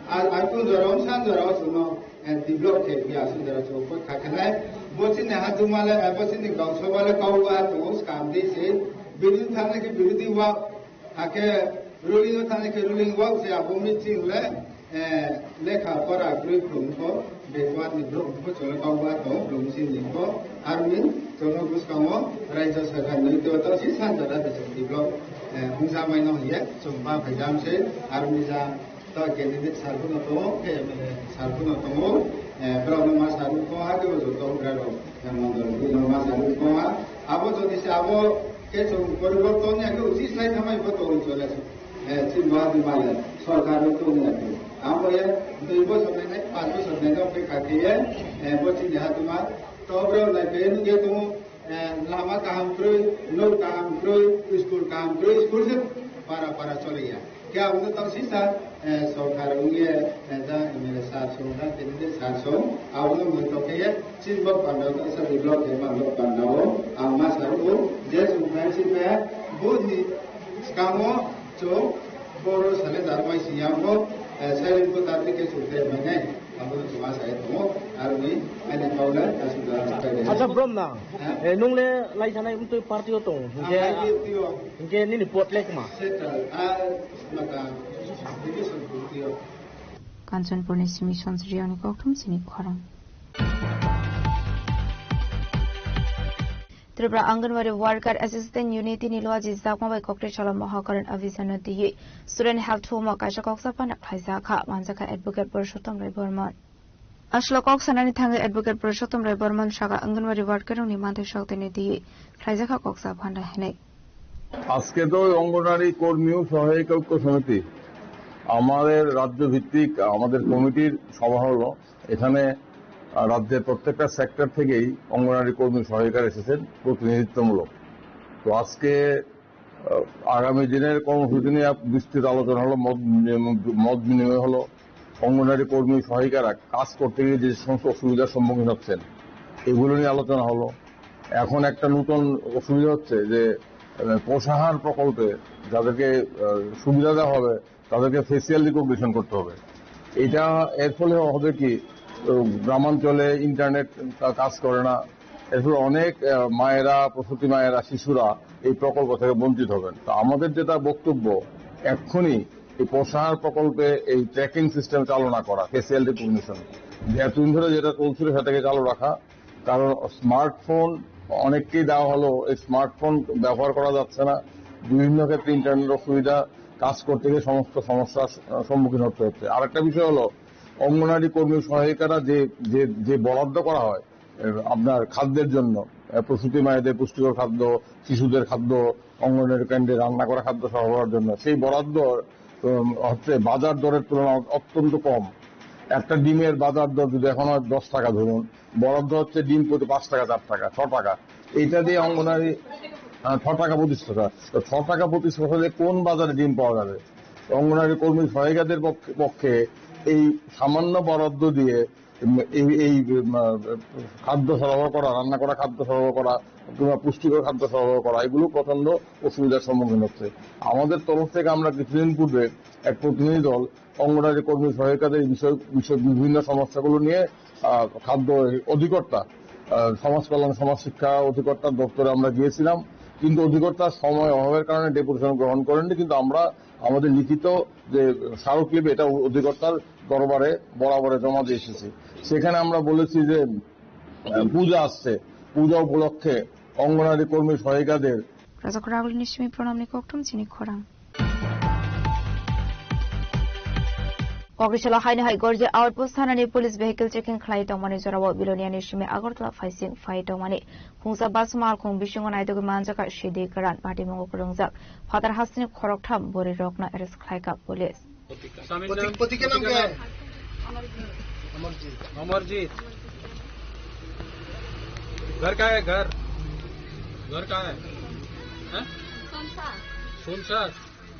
ar, ar kun jora o wngsan jora o chwngno eh, develop khe phi aswk jora chwng koi kha khe nai. Bo chini haduma le, eh, bo chini gau sabha le kau ba tongo, skam di se. Birodhi thang khe birodhi wa, hakhe ruling thang khe ruling wa se abo meeting le, eh, lekha pora kwrwi phung kho, backward ni borok kho chwng le kau ba tongo, borok chini kho. Army chwng bwskango Rajya Sabha ni to to si san jora de chwng develop, eh, hung sa mai no ye chwng ba phai jam se army ja. To candidate sir phano tongo, khe M L A sir phano tongo, eh, borok no ma sir tongo, ha khe bo joto hwngra rok, eh, mondol rok no ma sir tongo ha. Abo jodi se abo khe chwng poriborton ya khe uchi sai thamai bo tongwi chole. Eh, chini bo adi maya, sorkar bo tongwi ya khe. Abo ye dui bosor nai nai, panch bosor nai nai khe kha khe ye, eh, bo chini haduma, to borok nai khe nugwi tongo, eh, lama kaham kwrwi, nok kaham kwrwi, school kaham kwrwi, school se para para chole ya. Khe abono tang sisa, eh, sorkar wngye, eh, ja M L A sir song, ja candidate sir song, abono mui tokhe ye, chini bo panda tang sa develop khe ma bo panda o, ang ma sa o, je song khai si khe, bo ni skamo chwng boro sale dar mai si yang bo, eh, silent ko tar ke song khai mai nai. Abo no chuma sai tongo, aroni aini kaula aswk da. Acha brom na. Ha? Eh, nung le lai sanai umtwi party o tong. Ang hinkhe lai twi o. Hinkhe nini pot le kma. Central, ah, mata, division twi o. Kanchanpur ni simi Sonsri Rioni kokthum sini khorang. Tripura Anganwadi Worker Association Unity ni luaji jakma bai koktwi salo Mohakaran Abhijan no twiwi Student Health Home o kaisa koksa phano khlaijak kha, manjakha Advocate Purushottam Rai Borman. Aswk kok sanani thangwi Advocate Purushottam Rai Borman saka Anganwadi worker rokni manthai sok tini twiwi khlaijak kha koksa phano hinwi. আজকে তো অঙ্গনারী কর্মী ও সহায়িকা ঐক্য সমিতি আমাদের রাজ্য ভিত্তিক আমাদের কমিটির সভা হলো। এখানে, আহ, রাজ্যের প্রত্যেকটা সেক্টর থেকেই অঙ্গনারী কর্মী সহায়িকারা এসেছেন প্রতিনিধিত্বমূলক। তো আজকে, আহ, আগামী দিনের কর্মসূচি নিয়ে এক বিস্তৃত আলোচনা হলো, মত, মত বিনিময় হলো। অঙ্গনারী কর্মী সহায়িকারা কাজ করতে গিয়ে যে সমস্ত অসুবিধার সম্মুখীন হচ্ছেন, এগুলো নিয়ে আলোচনা হলো। এখন একটা নতুন অসুবিধা হচ্ছে যে, আহ, পোষাহার প্রকল্পে যাদেরকে, আহ, সুবিধা দেওয়া হবে, তাদেরকে ফেসিয়াল রিকগনিশন করতে হবে। এটা এর ফলে হবে কি, আহ, গ্রামাঞ্চলে ইন্টারনেট কা-, কাজ করে না, এর ফলে অনেক, আহ, মায়েরা, প্রসূতি মায়েরা, শিশুরা এই প্রকল্প থেকে বঞ্চিত হবেন। তো আমাদের যেটা বক্তব্য, এক্ষুনি এই পোষাহার প্রকল্পে এই ট্র্যাকিং সিস্টেম চালনা করা, ফেসিয়াল রিকগনিশন, যে এতদিন ধরে যেটা চলছিল সেটাকে চালু রাখা। কারণ স্মার্টফোন অনেককেই দেওয়া হলো, এই স্মার্টফোন ব্যবহার করা যাচ্ছে না, বিভিন্ন ক্ষেত্রে ইন্টারনেট অসুবিধা, কাজ করতে গিয়ে সমস্ত সমস্যার, আহ, সম্মুখীন হতে হচ্ছে। আর একটা বিষয় হলো, অঙ্গনারী কর্মী সহায়িকারা যে, যে, যে বরাদ্দ করা হয়, আহ, আপনার খাদ্যের জন্য, আহ, প্রসূতি মায়েদের পুষ্টিকর খাদ্য, শিশুদের খাদ্য, অঙ্গনারী কেন্দ্রে রান্না করা খাদ্য সরবরাহের জন্য, সেই বরাদ্দ, উম, হচ্ছে বাজার দরের তুলনায় অত্যন্ত কম। একটা ডিমের বাজার দর যদি এখন হয় দশ টাকা ধরুন, বরাদ্দ হচ্ছে ডিম প্রতি পাঁচ টাকা, চার টাকা, ছ টাকা। এইটা দিয়ে অঙ্গনারী, আহ, ছ টাকা পঁচিশ পয়সা। তো ছ টাকা পঁচিশ পয়সা দিয়ে কোন বাজারে ডিম পাওয়া যাবে? অঙ্গনারী কর্মী সহায়িকাদের পক্ষে, পক্ষে এই সামান্য বরাদ্দ দিয়ে, উম, এই, এই, উম, আহ, খাদ্য সরবরাহ করা, রান্না করা খাদ্য সরবরাহ করা কিংবা পুষ্টিকর খাদ্য সরবরাহ করা, এগুলো প্রচণ্ড অসুবিধার সম্মুখীন হচ্ছে। আমাদের তরফ থেকে আমরা কিছুদিন পূর্বে এক প্রতিনিধি দল অঙ্গনারী কর্মী সহায়িকাদের এই বিষয়, বিষয় বিভিন্ন সমস্যাগুলো নিয়ে, আহ, খাদ্য অধিকর্তা, আহ, সমাজ কল্যাণ সমাজ শিক্ষা অধিকর্তার দপ্তরে আমরা গিয়েছিলাম, কিন্তু অধিকর্তার সময় অভাবের কারণে ডেপুটেশন গ্রহণ করেননি। কিন্তু আমরা আমাদের লিখিত যে স্মারকলিপি, এটা অধিকর্তার দরবারে বরাবরে জমা দিয়ে এসেছি। সেখানে আমরা বলেছি যে, আহ, পূজা আসছে, পূজা উপলক্ষে অঙ্গনারী কর্মী সহায়িকাদের Rajak Ragul ni simi pranamni kokthum chini khorang. Kogrisalo haino hai Gorje outpost thanani police vehicle checking khlai tongmani jorao Bilonia ni simi Agartala phaising phai tongmani khungsa bus malkhung bisingo naitugwi manjakha sidi kwran patimungo kwrwngjak phatar hasteni khoroktham bwrwi rokno arrest khlaikha police. स्वामी प्रतीक, नाम, प्रतीक के प्रतीक नाम के क्या नाम? है? अमरजीत। अमरजीत। घर कहाँ है, घर? घर कहाँ है? हैं? सोनसा। सोनसा,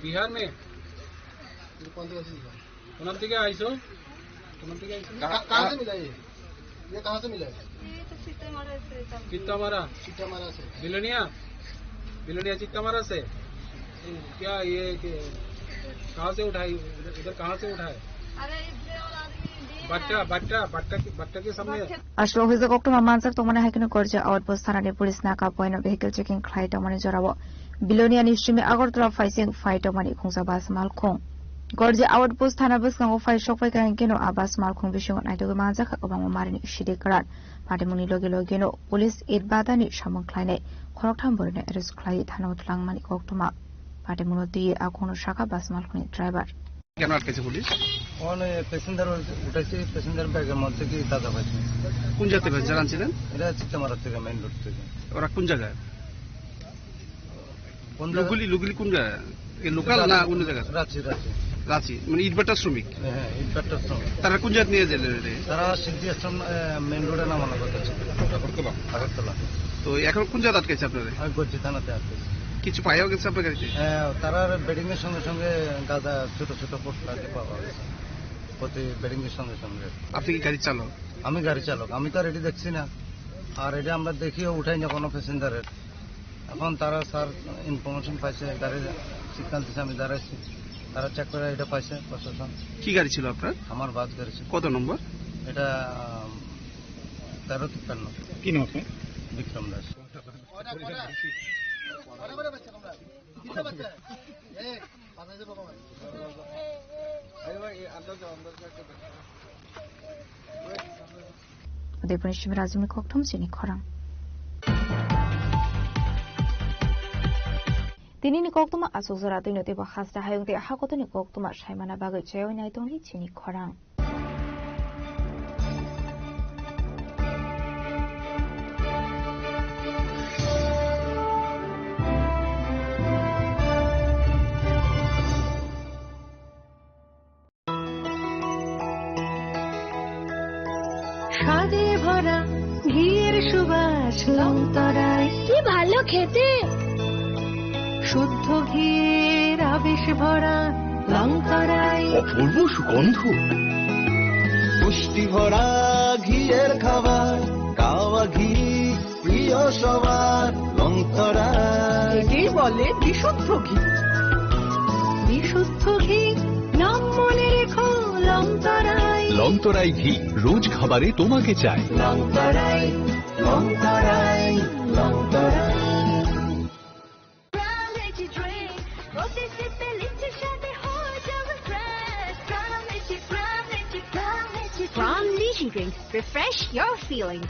बिहार में? ये कौन सी बस्ती है? कोन दिके आइसो? कोन दिके आइसो? कहाँ, कहाँ से मिला ये? ये कहाँ से मिला है? ये तो सीतामढ़ी से सब। सीतामढ़ा? सीतामढ़ा से। बिलोनिया? बिलोनिया सीतामढ़ा से? क्या ये कि, कहाँ से उठाई? इधर, इधर कहाँ से उठाए? अरे, इधर और आदमी दिए हैं। बट्टा, बट्टा, बट्टा के, बट्टा के सामने? बट्टे। Aswk hwijak koktwma manjak tongmani hai kheno Gorje outpost thanani police naka poino vehicle checking khlai tongmani jorao Bilonia ni simi Agartala phaising phai tongmani khungsa bus malkhung. Gorje outpost thana bwskango phai sok phaikha hinkhe no a bus malkhung bisingo naitugwi manjakha kwbangma marini sidi kwran. Patimungni logi logi no police it badani samung khlainai khoroktham borokno arrest khlai thana o twlangmani koktwma. Patimungno twiwi a khungno sakha bus malkhungni driver. কেন আটকেছে পুলিশ? ওখানে প্যাসেঞ্জার উঠেছে, প্যাসেঞ্জার ব্যাগের মধ্যে কি গাঁজা পাইছে। কোন জায়গা থেকে প্যাসেঞ্জার আনছিলেন? এটা চিত্তামারা থেকে, মেইন রোড থেকে। ওরা কোন জায়গায়? কোন জায়গা? লুগুলি, লুগুলি কোন জায়গা? এ লোকাল না অন্য জায়গা? রাঁচি, রাঁচি। রাঁচি, মানে ইটভাটার শ্রমিক? হ্যাঁ, হ্যাঁ, ইটভাটার শ্রমিক। তারা কোন জায়গা নিয়ে গেলেন এটা? তারা সিদ্ধি আশ্রম, এ, মেইন রোডে নামানোর কথা ছিল। আগরতলা? আগরতলা। তো এখন কোন জায়গায় আটকেছে আপনাদের? আমি গজ্জি থানাতে আটকেছি। কিছু পাওয়া গেছে আপনার গাড়িতে? হ্যাঁ, তারা বেডিং এর সঙ্গে সঙ্গে গাঁজা ছোট ছোট পোস্ট লাগে পাওয়া গেছে। প্রতি বেডিং এর সঙ্গে সঙ্গে। আপনি কি গাড়ি চালক? আমি গাড়ি চালক, আমি তো আর এটি দেখছি না। আর এটা আমরা দেখিও উঠাই না কোনো প্যাসেঞ্জারের। এখন তারা স্যার ইনফরমেশন পাইছে, গাড়ি সিগন্যাল দিছে, আমি দাঁড়াইছি। তারা চেক করে এটা পাইছে প্রশাসন। কি গাড়ি ছিল আপনার? আমার বাস গাড়ি ছিল। কত নম্বর? এটা, আম, তেরো তিপ্পান্ন। কি নাম আপনার? বিক্রম Das. Udaipurni simi Rajuni kokthum chini khorang. Tinini koktwma aswk jora twino teibo hasta hayung tei hakotorni koktwma saimana bagwi chaywi nai tongdi chini khorang. স্বাদে ভরা ঘিয়ের সুবাস লংতরায়। কি ভালো খেতে। শুদ্ধ ঘিয়ের আবেশ ভরা লংতরায়। অপূর্ব সুগন্ধ। পুষ্টি ভরা ঘিয়ের খাবার, গাওয়া ঘি প্রিয় সবার লংতরায়। একেই বলে বিশুদ্ধ ঘি। বিশুদ্ধ ঘি, নাম মনে রেখো লংতরায়। লংতরাই ঘি, রোজ খাবারে তোমাকে চাই। লংতরায়, লংতরায়, লংতরায়। Brown Lychee drink, প্রতি সিপে লিচি স্বাদে হয়ে যাবে fresh। Brown Lychee, Brown Lychee, Brown Lychee drink। Brown Lychee drink, refresh your feeling।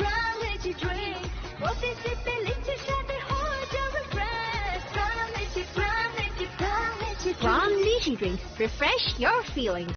Brown Lychee drink, প্রতি সিপে লিচি স্বাদে হয়ে যাবে fresh। Brown Lychee, Brown Lychee, Brown Lychee drink। Brown Lychee drink, refresh your feeling।